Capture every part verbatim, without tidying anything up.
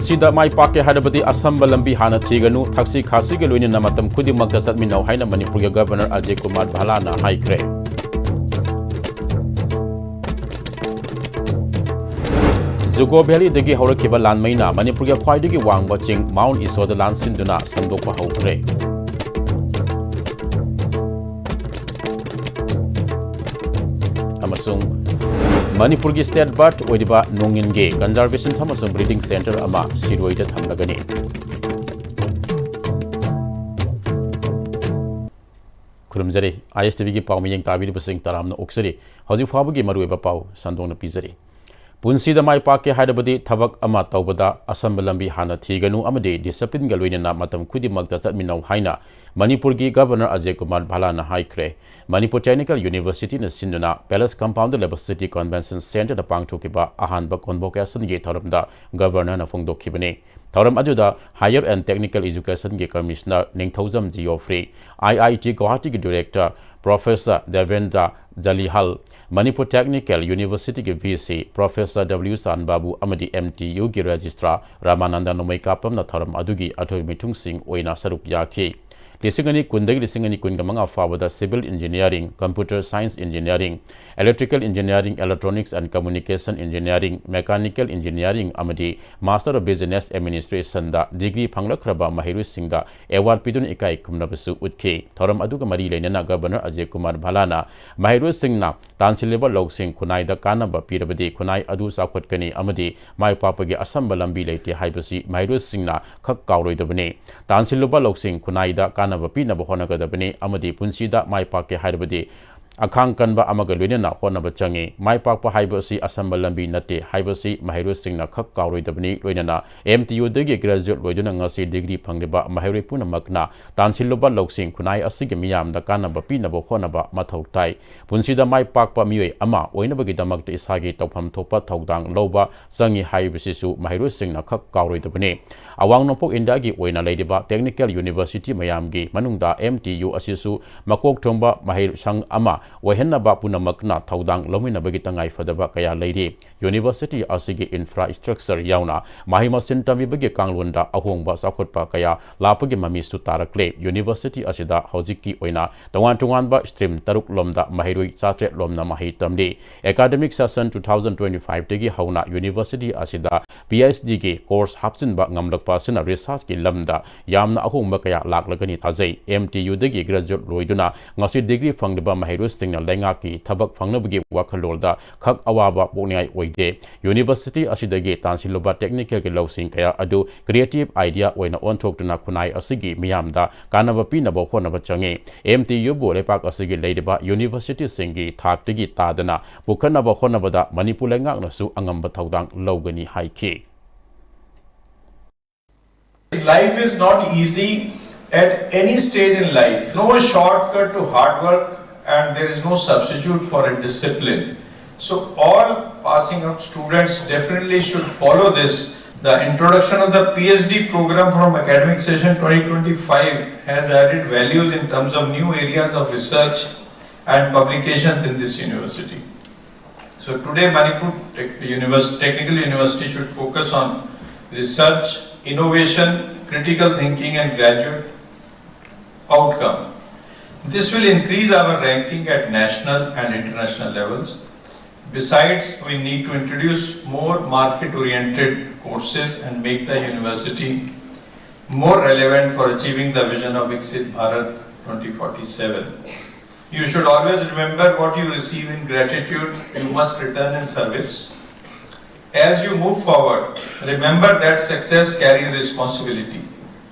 ꯁꯤꯗ ꯃꯥꯏ ꯄꯥꯛꯀꯦ ꯍꯥꯏꯔꯕꯗꯤ ꯑꯁꯝꯕ ꯂꯝꯕꯤ ꯍꯥꯟꯅ ꯊꯤꯒꯅꯨ, ꯊꯛꯁꯤ ꯈꯥꯁꯤꯒ ꯂꯣꯏꯅꯅ ꯃꯇꯝ ꯈꯨꯗꯤꯡꯃꯛꯇ ꯆꯠꯃꯤꯟꯅꯧ ꯍꯥꯏꯅ ꯃꯅꯤꯄꯨꯔꯒꯤ ꯒꯕꯔꯅꯔ ꯑꯖꯌ ꯀꯨꯃꯥꯔ ꯚꯥꯂꯥꯅ ꯍꯥꯏꯈ꯭ꯔꯦ꯫ ꯖꯨꯀꯣ ꯚꯦꯂꯤꯗꯒꯤ ꯍꯧꯔꯛꯈꯤꯕ ꯂꯥꯟꯃꯩꯅ ꯃꯅꯤꯄꯨꯔꯒꯤ ꯈ꯭ꯋꯥꯏꯗꯒꯤ ꯋꯥꯡꯕ ꯆꯤꯡ ꯃꯥꯎꯟ ꯏꯁꯣꯗ ꯂꯥꯟꯁꯤꯟꯗꯨꯅ ꯁꯟꯗꯣꯛꯄ ꯍꯧꯈ꯭ꯔꯦ꯫ ꯑꯃꯁꯨꯡ ꯃꯅꯤꯄꯨꯔꯒꯤ state bird ꯑꯣꯏꯔꯤꯕ ꯅꯣꯡꯏꯟꯒꯤ conservation ꯑꯃꯁꯨꯡ breeding centre ꯑꯃ ꯁꯤꯔꯣꯏꯗ ꯊꯝꯂꯒꯅꯤ꯫ ꯈꯨꯔꯨꯝꯖꯔꯤ꯫ ꯑꯥꯏ ꯑꯦꯁ ꯇꯤ ꯚꯤꯒꯤ ꯄꯥꯎ ꯃꯤꯠꯌꯦꯡ ꯇꯥꯕꯤꯔꯤꯕꯁꯤꯡ ꯇꯔꯥꯝꯅ ꯑꯣꯛꯆꯔꯤ꯫ ꯍꯧꯖꯤꯛ ꯐꯥꯎꯕꯒꯤ ꯃꯔꯨꯑꯣꯏꯕ ꯄꯥꯎ ꯁꯟꯗꯣꯛꯅ ꯄꯤꯖꯔꯤ꯫ ꯄꯨꯟꯁꯤꯗ ꯃꯥꯏ ꯄꯥꯛꯀꯦ ꯍꯥꯏꯔꯕꯗꯤ ꯊꯕꯛ ꯑꯃ ꯇꯧꯕꯗ ꯑꯁꯝꯕ ꯂꯝꯕꯤ ꯍꯥꯟꯅ ꯊꯤꯒꯅꯨ ꯑꯃꯗꯤ disciplineꯒ ꯂꯣꯏꯅꯅ ꯃꯇꯝ ꯈꯨꯗꯤꯡꯃꯛꯇ ꯆꯠꯃꯤꯟꯅꯧ ꯍꯥꯏꯅ ꯃꯅꯤꯄꯨꯔꯒꯤ ꯒꯕꯔꯅꯔ ꯑꯖꯌ ꯀꯨꯃꯥꯔ ꯚꯥꯂꯥꯅ ꯍꯥꯏꯈ꯭ꯔꯦ꯫ ꯃꯅꯤꯄꯨꯔ Technical Universityꯅ ꯁꯤꯟꯗꯨꯅ Palace Compoundꯗ ꯂꯩꯕ City Convention Centreꯗ ꯄꯥꯡꯊꯣꯛꯈꯤꯕ ꯑꯍꯥꯟꯕ convocationꯒꯤ ꯊꯧꯔꯝꯗ ꯒꯕꯔꯅꯔꯅ ꯐꯣꯡꯗꯣꯛꯈꯤꯕꯅꯤ꯫ ꯊꯧꯔꯝ ꯑꯗꯨꯗ Higher and Technical Educationꯒꯤ Commissioner Ningthoujam Geoffrey, I I T ꯒꯨꯋꯥꯍꯥꯇꯤꯒꯤ Director Professor Devendra Jalihal, Manipur Technical Universityꯒꯤ ꯚꯤ ꯁꯤ Professor ꯗꯕ꯭ꯂꯤꯎ ꯆꯥꯟꯕꯥꯕꯨ ꯑꯃꯗꯤ ꯑꯦꯝ ꯇꯤ ꯌꯨꯒꯤ Registrar ꯔꯥꯃꯥꯅꯟꯗ ꯅꯣꯡꯃꯩꯀꯥꯄꯝꯅ ꯊꯧꯔꯝ ꯑꯗꯨꯒꯤ ꯑꯊꯣꯏ ꯃꯤꯊꯨꯡꯁꯤꯡ ꯑꯣꯏꯅ ꯁꯔꯨꯛ ꯌꯥꯈꯤ꯫ ꯂꯤꯁꯤꯡ ꯑꯅꯤ ꯀꯨꯟꯗꯒꯤ ꯂꯤꯁꯤꯡ ꯑꯅꯤ ꯀꯨꯟꯒ ꯃꯉꯥ ꯐꯥꯎꯕꯗ Civil Engineering, Computer Science Engineering, Electrical Engineering, Electronics and Communication Engineering, Mechanical Engineering ꯑꯃꯗꯤ Master of Business Administrationꯗ degree ꯐꯪꯂꯛꯈ꯭ꯔꯕ ꯃꯍꯩꯔꯣꯏꯁꯤꯡꯗ award ꯄꯤꯗꯨꯅ ꯏꯀꯥꯏ ꯈꯨꯝꯅꯕꯁꯨ ꯎꯠꯈꯤ꯫ ꯊꯧꯔꯝ ꯑꯗꯨꯒ ꯃꯔꯤ ꯂꯩꯅꯅ ꯒꯕꯔꯅꯔ ꯑꯖꯌ ꯀꯨꯃꯥꯔ ꯚꯥꯂꯥꯅ ꯃꯍꯩꯔꯣꯏꯁꯤꯡꯅ ꯇꯥꯟꯁꯤꯜꯂꯤꯕ ꯂꯧꯁꯤꯡ ꯈꯨꯟꯅꯥꯏꯗ ꯀꯥꯟꯅꯕ ꯄꯤꯔꯕꯗꯤ ꯈꯨꯟꯅꯥꯏ ꯑꯗꯨ ꯆꯥꯎꯈꯠꯀꯅꯤ ꯑꯃꯗꯤ ꯃꯥꯏ ꯄꯥꯛꯄꯒꯤ ꯑꯁꯝꯕ ꯂꯝꯕꯤ ꯂꯩꯇꯦ ꯍꯥꯏꯕꯁꯤ ꯃꯍꯩꯔꯣꯏꯁꯤꯡꯅ ꯈꯛ ꯀꯥꯎꯔꯣꯏꯗꯕꯅꯤ꯫ ꯇꯥꯟꯁꯤꯜꯂꯨꯕ ꯂꯧꯁꯤꯡ ꯈꯨꯟꯅꯥꯏꯗ ꯀꯥꯟꯅꯕ ꯄꯤꯅꯕ ꯍꯣꯠꯅꯒꯗꯕꯅꯤ ꯑꯃꯗꯤ ꯄꯨꯟꯁꯤꯗ ꯃꯥꯏ ꯄꯥꯛꯀꯦ ꯍꯥꯏꯔꯕꯗꯤ ꯑꯈꯥꯡ ꯀꯟꯕ ꯑꯃꯒ ꯂꯣꯏꯅꯅ ꯍꯣꯠꯅꯕ ꯆꯪꯏ꯫ ꯃꯥꯏ ꯄꯥꯛꯄ ꯍꯥꯏꯕ ꯑꯁꯤ ꯑꯁꯝꯕ ꯂꯝꯕꯤ ꯅꯠꯇꯦ ꯍꯥꯏꯕꯁꯤ ꯃꯍꯩꯔꯣꯏꯁꯤꯡꯅ ꯈꯛ ꯀꯥꯎꯔꯣꯏꯗꯕꯅꯤ꯫ ꯂꯣꯏꯅꯅ ꯑꯦꯝ ꯇꯤ ꯌꯨꯗꯒꯤ graduate ꯂꯣꯏꯗꯨꯅ ꯉꯁꯤ degree ꯐꯪꯂꯤꯕ ꯃꯍꯩꯔꯣꯏ ꯄꯨꯝꯅꯃꯛꯅ ꯇꯥꯟꯁꯤꯜꯂꯨꯕ ꯂꯧꯁꯤꯡ ꯈꯨꯟꯅꯥꯏ ꯑꯁꯤꯒꯤ ꯃꯤꯌꯥꯝꯗ ꯀꯥꯟꯅꯕ ꯄꯤꯅꯕ ꯍꯣꯠꯅꯕ ꯃꯊꯧ ꯇꯥꯏ꯫ ꯄꯨꯟꯁꯤꯗ ꯃꯥꯏ ꯄꯥꯛꯄ ꯃꯤꯑꯣꯏ ꯑꯃ ꯑꯣꯏꯅꯕꯒꯤꯗꯃꯛꯇ ꯏꯁꯥꯒꯤ ꯇꯧꯐꯝ ꯊꯣꯛꯄ ꯊꯧꯗꯥꯡ ꯂꯧꯕ ꯆꯪꯏ ꯍꯥꯏꯕꯁꯤꯁꯨ ꯃꯍꯩꯔꯣꯏꯁꯤꯡꯅ ꯈꯛ ꯀꯥꯎꯔꯣꯏꯗꯕꯅꯤ꯫ ꯑꯋꯥꯡ ꯅꯣꯡꯄꯣꯛ ꯏꯟꯗꯤꯌꯥꯒꯤ ꯑꯣꯏꯅ ꯂꯩꯔꯤꯕ technical university ꯃꯌꯥꯝꯒꯤ ꯃꯅꯨꯡꯗ ꯑꯦꯝ ꯇꯤ ꯌꯨ ꯑꯁꯤꯁꯨ ꯃꯀꯣꯛ ꯊꯣꯡꯕ ꯃꯍꯩꯁꯪ ꯑꯃ ꯑꯣꯏꯍꯟꯅꯕ ꯄꯨꯝꯅꯃꯛꯅ ꯊꯧꯗꯥꯡ ꯂꯧꯃꯤꯟꯅꯕꯒꯤ ꯇꯉꯥꯏꯐꯗꯕ ꯀꯌꯥ ꯂꯩꯔꯤ꯫ University ꯑꯁꯤꯒꯤ infrastructure ꯌꯥꯎꯅ ꯃꯍꯩ ꯃꯁꯤꯡ ꯇꯝꯕꯤꯕꯒꯤ ꯀꯥꯡꯂꯣꯟꯗ ꯑꯍꯣꯡꯕ ꯆꯥꯎꯈꯠꯄ ꯀꯌꯥ ꯂꯥꯛꯄꯒꯤ ꯃꯃꯤꯁꯨ ꯇꯥꯔꯛꯂꯦ꯫ University ꯑꯁꯤꯗ ꯍꯧꯖꯤꯛꯀꯤ ꯑꯣꯏꯅ ꯇꯣꯉꯥꯟ ꯇꯣꯉꯥꯟꯕ stream ꯇꯔꯨꯛ ꯂꯣꯝꯗ ꯃꯍꯩꯔꯣꯏ ꯆꯥꯇ꯭ꯔꯦꯠ ꯂꯣꯝꯅ ꯃꯍꯩ ꯇꯝꯂꯤ꯫ Academic session two thousand twenty-five ꯗꯒꯤ ꯍꯧꯅ university ꯑꯁꯤꯗ PhD ꯒꯤ course ꯍꯥꯞꯆꯤꯟꯕ ꯉꯝꯂꯛꯄ ꯑꯁꯤꯅ research ꯀꯤ ꯂꯝꯗ ꯌꯥꯝꯅ ꯑꯍꯣꯡꯕ ꯀꯌꯥ ꯂꯥꯛꯂꯒꯅꯤ ꯊꯥꯖꯩ꯫ MTU ꯗꯒꯤ graduate ꯂꯣꯏꯗꯨꯅ ꯉꯁꯤ degree ꯐꯪꯂꯤꯕ ꯃꯍꯩꯔꯣꯏꯁꯤꯡꯅ ꯂꯩꯉꯥꯛꯀꯤ ꯊꯕꯛ ꯐꯪꯅꯕꯒꯤ ꯋꯥꯈꯜꯂꯣꯟꯗ ꯈꯛ ꯑꯋꯥꯕ ꯄꯣꯛꯅꯤꯡꯉꯥꯏ ꯑꯣꯏꯗꯦ꯫ University ꯑꯁꯤꯗꯒꯤ ꯇꯥꯟꯁꯤꯜꯂꯨꯕ technical ꯒꯤ ꯂꯧꯁꯤꯡ ꯀꯌꯥ ꯑꯗꯨ creative idea ꯑꯣꯏꯅ ꯑꯣꯟꯊꯣꯛꯇꯨꯅ ꯈꯨꯟꯅꯥꯏ ꯑꯁꯤꯒꯤ ꯃꯤꯌꯥꯝꯗ ꯀꯥꯟꯅꯕ ꯄꯤꯅꯕ ꯍꯣꯠꯅꯕ ꯆꯪꯏ꯫ MTU ꯕꯨ ꯂꯩꯄꯥꯛ ꯑꯁꯤꯒꯤ ꯂꯩꯔꯤꯕ university ꯁꯤꯡꯒꯤ ꯊꯥꯛꯇꯒꯤ ꯇꯥꯗꯅ ꯄꯨꯈꯠꯅꯕ ꯍꯣꯠꯅꯕꯗ ꯃꯅꯤꯄꯨꯔ ꯂꯩꯉꯥꯛꯅꯁꯨ ꯑꯉꯝꯕ ꯊꯧꯗꯥꯡ ꯂꯧꯒꯅꯤ ꯍꯥꯏꯈꯤ꯫ Life is not easy at any stage in life. No shortcut to hard work, and there is no substitute for a discipline. So all passing out students definitely should follow this. The introduction of the PhD program from academic session twenty twenty-five has added values in terms of new areas of research and publications in this university. So today Manipur Tech- Univers- Technical University should focus on research, innovation, critical thinking and graduate outcome. This will increase our ranking at national and international levels. Besides, we need to introduce more market-oriented courses and make the university more relevant for achieving the vision of Viksit Bharat twenty forty-seven. You should always remember what you receive in gratitude, you must return in service. As you move forward, remember that success carries responsibility.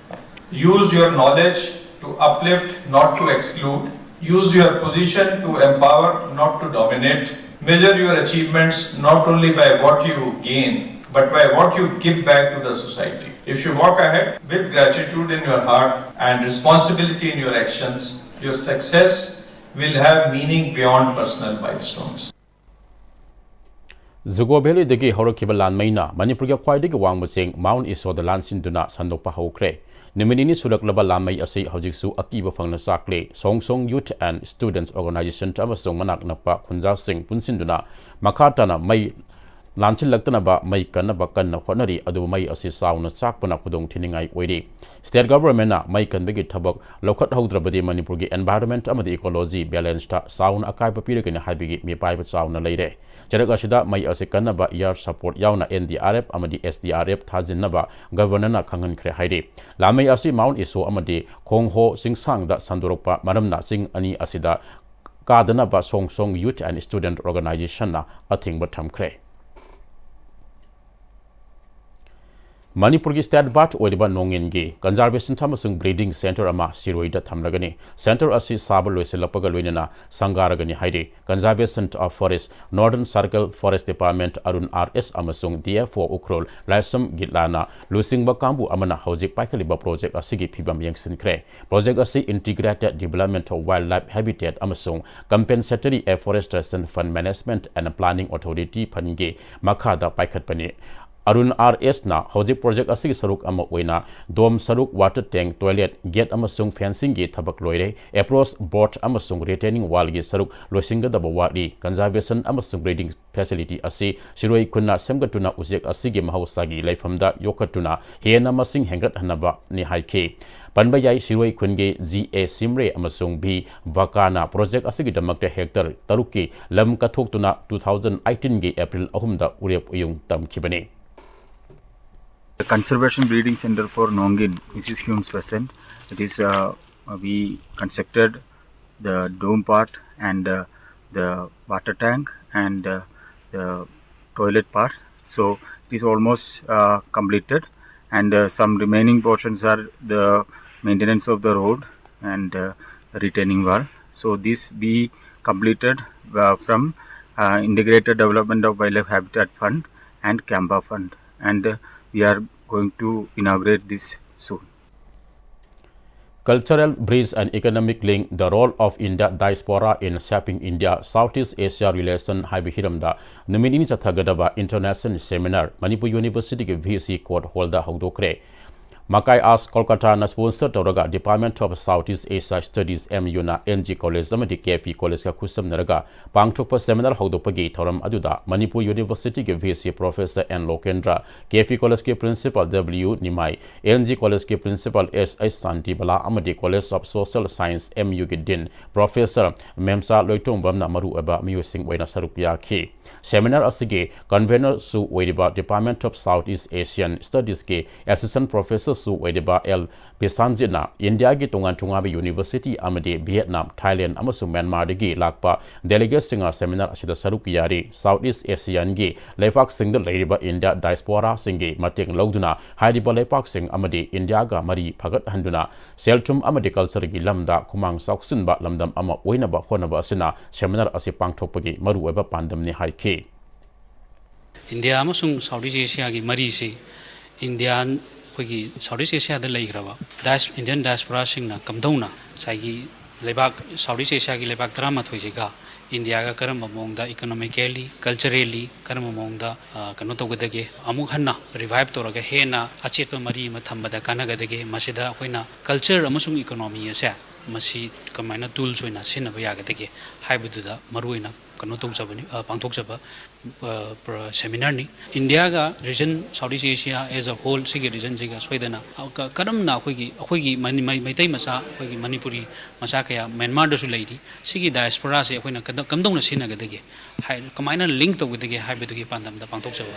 Use your knowledge to uplift, not to exclude. Use your position to empower, not to dominate. Measure your achievements not only by what you gain, but by what you give back to the society. If you walk ahead with gratitude in your heart and responsibility in your actions, your success will have meaning beyond personal milestones. ꯖꯨꯀꯣ ꯚꯦꯂꯤꯗꯒꯤ ꯍꯧꯔꯛꯈꯤꯕ ꯂꯥꯟꯃꯩꯅ ꯃꯅꯤꯄꯨꯔꯒꯤ ꯈ꯭ꯋꯥꯏꯗꯒꯤ ꯋꯥꯡꯕ ꯆꯤꯡ mount ꯏꯁꯣꯗ ꯂꯥꯟꯁꯤꯟꯗꯨꯅ ꯁꯟꯗꯣꯛꯄ ꯍꯧꯈ꯭ꯔꯦ꯫ ꯅꯨꯃꯤꯠ ꯅꯤꯅꯤ ꯁꯨꯔꯛꯂꯕ ꯂꯥꯃꯩ ꯑꯁꯤ ꯍꯧꯖꯤꯛꯁꯨ ꯑꯀꯤꯕ ꯐꯪꯅ ꯆꯥꯛꯂꯤ꯫ ꯁꯣꯡ ꯁꯣꯡ Youth and Students Organization ꯑꯃꯁꯨꯡ ꯃꯅꯥꯛ ꯅꯛꯄ ꯈꯨꯟꯖꯥꯁꯤꯡ ꯄꯨꯟꯁꯤꯟꯗꯨꯅ ꯃꯈꯥ ꯇꯥꯅ ꯃꯩ ꯂꯥꯟꯁꯤꯜꯂꯛꯇꯅꯕ ꯃꯩ ꯀꯟꯅꯕ ꯀꯟꯅ ꯍꯣꯠꯅꯔꯤ, ꯑꯗꯨꯕꯨ ꯃꯩ ꯑꯁꯤ ꯆꯥꯎꯅ ꯆꯥꯛꯄꯅ ꯈꯨꯗꯣꯡ ꯊꯤꯅꯤꯡꯉꯥꯏ ꯑꯣꯏꯔꯤ꯫ State Government ꯅ ꯃꯩ ꯀꯟꯕꯒꯤ ꯊꯕꯛ ꯂꯧꯈꯠꯍꯧꯗ꯭ꯔꯕꯗꯤ ꯃꯅꯤꯄꯨꯔꯒꯤ environment ꯑꯃꯗꯤ ecology balance ꯇ ꯆꯥꯎꯅ ꯑꯀꯥꯏꯕ ꯄꯤꯔꯒꯅꯤ ꯍꯥꯏꯕꯒꯤ ꯃꯤꯄꯥꯏꯕ ꯆꯥꯎꯅ ꯂꯩꯔꯦ꯫ ꯆꯩꯔꯛ ꯑꯁꯤꯗ ꯃꯩ ꯑꯁꯤ ꯀꯟꯅꯕ air support ꯌꯥꯎꯅ N D R F ꯑꯃꯗꯤ S D R F ꯊꯥꯖꯤꯟꯅꯕ Governor ꯅ ꯈꯪꯍꯟꯈ꯭ꯔꯦ ꯍꯥꯏꯔꯤ꯫ ꯂꯥꯃꯩ ꯑꯁꯤ Mount Iso ꯑꯃꯗꯤ ꯈꯣꯡꯍꯣ ꯆꯤꯡꯁꯥꯡꯗ ꯁꯟꯗꯣꯔꯛꯄ ꯃꯔꯝꯅ ꯆꯤꯡ ꯑꯅꯤ ꯑꯁꯤꯗ ꯀꯥꯗꯅꯕ ꯁꯣꯡ ꯁꯣꯡ Youth and Student Organization ꯅ ꯑꯊꯤꯡꯕ ꯊꯝꯈ꯭ꯔꯦ꯫ ꯃꯅꯤꯄꯨꯔꯒꯤ state bird ꯑꯣꯏꯔꯤꯕ ꯅꯣꯡꯉꯤꯟꯒꯤ conservation ꯑꯃꯁꯨꯡ breeding centre ꯑꯃ ꯁꯤꯔꯣꯏꯗ ꯊꯝꯂꯒꯅꯤ꯫ Centre ꯑꯁꯤ ꯁꯥꯕ ꯂꯣꯏꯁꯤꯜꯂꯛꯄꯒ ꯂꯣꯏꯅꯅ ꯁꯪꯒꯥꯔꯒꯅꯤ ꯍꯥꯏꯔꯤ꯫ Conservation of Forest, Northern Circle Forest Department, Arun R S ꯑꯃꯁꯨꯡ D F O ꯎꯈ꯭ꯔꯨꯜ ꯂꯥꯏꯁ꯭ꯔꯝ ꯒꯤꯠꯂꯥꯅ ꯂꯨꯆꯤꯡꯕ ꯀꯥꯡꯕꯨ ꯑꯃꯅ ꯍꯧꯖꯤꯛ ꯄꯥꯏꯈꯠꯂꯤꯕ project ꯑꯁꯤꯒꯤ ꯐꯤꯕꯝ ꯌꯦꯡꯁꯤꯟꯈ꯭ꯔꯦ꯫ Project ꯑꯁꯤ Integrated Development of Wildlife Habitat ꯑꯃꯁꯨꯡ Compensatory Afforestation Fund Management and Planning Authority Fund ꯒꯤ ꯃꯈꯥꯗ ꯄꯥꯏꯈꯠꯄꯅꯤ꯫ ꯑꯔꯨꯟ R S ꯅ ꯍꯧꯖꯤꯛ project ꯑꯁꯤꯒꯤ ꯁꯔꯨꯛ ꯑꯃ ꯑꯣꯏꯅ dome ꯁꯔꯨꯛ, water tank, toilet, gate ꯑꯃꯁꯨꯡ fencing ꯒꯤ ꯊꯕꯛ ꯂꯣꯏꯔꯦ꯫ Approach board ꯑꯃꯁꯨꯡ retaining wall ꯒꯤ ꯁꯔꯨꯛ ꯂꯣꯏꯁꯤꯟꯒꯗꯕ ꯋꯥꯠꯂꯤ꯫ Conservation ꯑꯃꯁꯨꯡ breeding facility ꯑꯁꯤ ꯁꯤꯔꯣꯏ ꯈꯨꯟꯅ ꯁꯦꯝꯒꯠꯇꯨꯅ ꯎꯆꯦꯛ ꯑꯁꯤꯒꯤ ꯃꯍꯧꯁꯥꯒꯤ ꯂꯩꯐꯝꯗ ꯌꯣꯛꯈꯠꯇꯨꯅ ꯍꯦꯟꯅ ꯃꯁꯤꯡ ꯍꯦꯟꯒꯠꯍꯟꯅꯕꯅꯤ ꯍꯥꯏꯈꯤ꯫ ꯄꯟꯕ ꯌꯥꯏ, ꯁꯤꯔꯣꯏ ꯈꯨꯟꯒꯤ G A ꯁꯤꯝꯔꯦ ꯑꯃꯁꯨꯡ V ꯚꯥꯀꯥꯅ project ꯑꯁꯤꯒꯤꯗꯃꯛꯇ hectare ꯇꯔꯨꯛꯀꯤ ꯂꯝ ꯀꯠꯊꯣꯛꯇꯨꯅ two thousand eighteen ꯒꯤ April ꯑꯍꯨꯝꯗ ꯎꯔꯦꯞ ꯎꯌꯨꯡ ꯇꯝꯈꯤꯕꯅꯤ꯫ The Conservation Breeding Center for Nongin, Missus Hume's Pheasant. It is, uh, we constructed the dome part and, uh, the water tank and, uh, the toilet part. So it is almost, uh, completed, and, uh, some remaining portions are the maintenance of the road and, uh, retaining wall. So this we completed, uh, from, uh, Integrated Development of Wildlife Habitat Fund and CAMWA Fund, and, uh, we are going to inaugurate this soon. Cultural Bridge and Economic Link, The Role of India Diaspora in Shaping India Southeast Asia Relation ꯍꯥꯏꯕ ꯍꯤꯔꯝꯗ ꯅꯨꯃꯤꯠ ꯅꯤꯅꯤ ꯆꯠꯊꯒꯗꯕ international seminar Manipur University ꯒꯤ V C Court Hall ꯗ ꯍꯧꯗꯣꯛꯈ꯭ꯔꯦ꯫ ꯃꯀꯥꯏ arts ꯀꯣꯜꯀꯇꯥꯅ sponsor ꯇꯧꯔꯒ Department of South East Asia Studies, M U ꯅ N G College ꯑꯃꯗꯤ K P College ꯀ ꯈꯨꯠꯁꯝꯅꯔꯒ ꯄꯥꯡꯊꯣꯛꯄ seminar ꯍꯧꯗꯣꯛꯄꯒꯤ ꯊꯧꯔꯝ ꯑꯗꯨꯗ ꯃꯅꯤꯄꯨꯔ University ꯒꯤ V C Professor N ꯂꯣꯀꯦꯟꯗ꯭ꯔ, K P College ꯀꯤ Principal W ꯅꯤꯃꯥꯏ, N G College ꯀꯤ Principal S H ꯁꯥꯟꯇꯤꯕꯂꯥ ꯑꯃꯗꯤ College of Social Science, M U ꯒꯤ Dean Professor ꯃꯦꯝꯆꯥ ꯂꯣꯏꯇꯣꯡꯕꯝꯅ ꯃꯔꯨꯑꯣꯏꯕ ꯃꯤꯑꯣꯏꯁꯤꯡ ꯑꯣꯏꯅ ꯁꯔꯨꯛ ꯌꯥꯈꯤ꯫ Seminar ꯑꯁꯤꯒꯤ convener ꯁꯨ ꯑꯣꯏꯔꯤꯕ Department of South East Asian Studies ꯀꯤ Assistant Professor ꯁꯨ ꯑꯣꯏꯔꯤꯕ L ꯕꯤꯁꯥꯟꯖꯤꯠꯅ ꯏꯟꯗꯤꯌꯥꯒꯤ ꯇꯣꯉꯥꯟ ꯇꯣꯉꯥꯟꯕ university ꯑꯃꯗꯤ ꯚꯤꯌꯦꯠꯅꯥꯝ, ꯊꯥꯏꯂꯦꯟ ꯑꯃꯁꯨꯡ ꯃ꯭ꯌꯥꯟꯃꯥꯔꯗꯒꯤ ꯂꯥꯛꯄ delegates ꯁꯤꯡꯅ seminar ꯑꯁꯤꯗ ꯁꯔꯨꯛ ꯌꯥꯔꯤ꯫ South East Asian ꯒꯤ ꯂꯩꯕꯥꯛꯁꯤꯡꯗ ꯂꯩꯔꯤꯕ ꯏꯟꯗꯤꯌꯥ diaspora ꯁꯤꯡꯒꯤ ꯃꯇꯦꯡ ꯂꯧꯗꯨꯅ ꯍꯥꯏꯔꯤꯕ ꯂꯩꯄꯥꯛꯁꯤꯡ ꯑꯃꯗꯤ ꯏꯟꯗꯤꯌꯥꯒ ꯃꯔꯤ ꯐꯒꯠꯍꯟꯗꯨꯅ ꯁꯦꯜ ꯊꯨꯝ ꯑꯃꯗꯤ culture ꯒꯤ ꯂꯝꯗ ꯈꯨꯃꯥꯡ ꯆꯥꯎꯁꯤꯟꯕ ꯂꯝꯗꯝ ꯑꯃ ꯑꯣꯏꯅꯕ ꯍꯣꯠꯅꯕ ꯑꯁꯤꯅ seminar ꯑꯁꯤ ꯄꯥꯡꯊꯣꯛꯄꯒꯤ ꯃꯔꯨꯑꯣꯏꯕ ꯄꯥꯟꯗꯝꯅꯤ ꯍꯥꯏꯈꯤ꯫ ꯏꯟꯗꯤꯌꯥ ꯑꯃꯁꯨꯡ South East Asia ꯒꯤ ꯃꯔꯤꯁꯤ Indian, ꯑꯩꯈꯣꯏꯒꯤ South East Asia ꯗ ꯂꯩꯈ꯭ꯔꯕ dias-, Indian diaspora ꯁꯤꯡꯅ ꯀꯝꯗꯧꯅ ꯉꯁꯥꯏꯒꯤ ꯂꯩꯕꯥꯛ, South East Asia ꯒꯤ ꯂꯩꯕꯥꯛ ꯇꯔꯥꯃꯥꯊꯣꯏꯁꯤꯒ ꯏꯟꯗꯤꯌꯥꯒ ꯀꯔꯝꯕ ꯃꯑꯣꯡꯗ economically, culturally ꯀꯔꯝꯕ ꯃꯑꯣꯡꯗ, ꯑ, ꯀꯩꯅꯣ ꯇꯧꯒꯗꯒꯦ, ꯑꯃꯨꯛ ꯍꯟꯅ revive ꯇꯧꯔꯒ ꯍꯦꯟꯅ ꯑꯆꯦꯠꯄ ꯃꯔꯤ ꯑꯃ ꯊꯝꯕꯗ ꯀꯥꯟꯅꯒꯗꯒꯦ, ꯃꯁꯤꯗ ꯑꯩꯈꯣꯏꯅ culture ꯑꯃꯁꯨꯡ economy ꯑꯁꯦ ꯃꯁꯤ ꯀꯃꯥꯏꯅ tools ꯑꯣꯏꯅ ꯁꯤꯖꯤꯟꯅꯕ ꯌꯥꯒꯗꯒꯦ ꯍꯥꯏꯕꯗꯨꯗ ꯃꯔꯨꯑꯣꯏꯅ ꯀꯩꯅꯣ ꯇꯧꯖꯕꯅꯤ, ꯑ, ꯄꯥꯡꯊꯣꯛꯆꯕ, ꯑ, ꯄ꯭ꯔ-, seminar ꯅꯤ꯫ ꯏꯟꯗꯤꯌꯥꯒ region, South East Asia as a whole ꯁꯤꯒꯤ region ꯁꯤꯒ ꯁꯣꯏꯗꯅ, ꯑ, ꯀ-, ꯀꯔꯝꯅ ꯑꯩꯈꯣꯏꯒꯤ, ꯑꯩꯈꯣꯏꯒꯤ ꯃꯅꯤ-, ꯃꯩ-, ꯃꯩꯇꯩ ꯃꯆꯥ, ꯑꯩꯈꯣꯏꯒꯤ ꯃꯅꯤꯄꯨꯔꯤ ꯃꯆꯥ ꯀꯌꯥ ꯃ꯭ꯌꯥꯟꯃꯥꯔꯗꯁꯨ ꯂꯩꯔꯤ꯫ ꯁꯤꯒꯤ diaspora ꯁꯦ ꯑꯩꯈꯣꯏꯅ ꯀꯗ-, ꯀꯝꯗꯧꯅ ꯁꯤꯖꯤꯟꯅꯒꯗꯒꯦ ꯍꯥꯏ-, ꯀꯃꯥꯏꯅ link ꯇꯧꯒꯗꯒꯦ ꯍꯥꯏꯕꯗꯨꯒꯤ ꯄꯥꯟꯗꯝꯗ ꯄꯥꯡꯊꯣꯛꯆꯕ꯫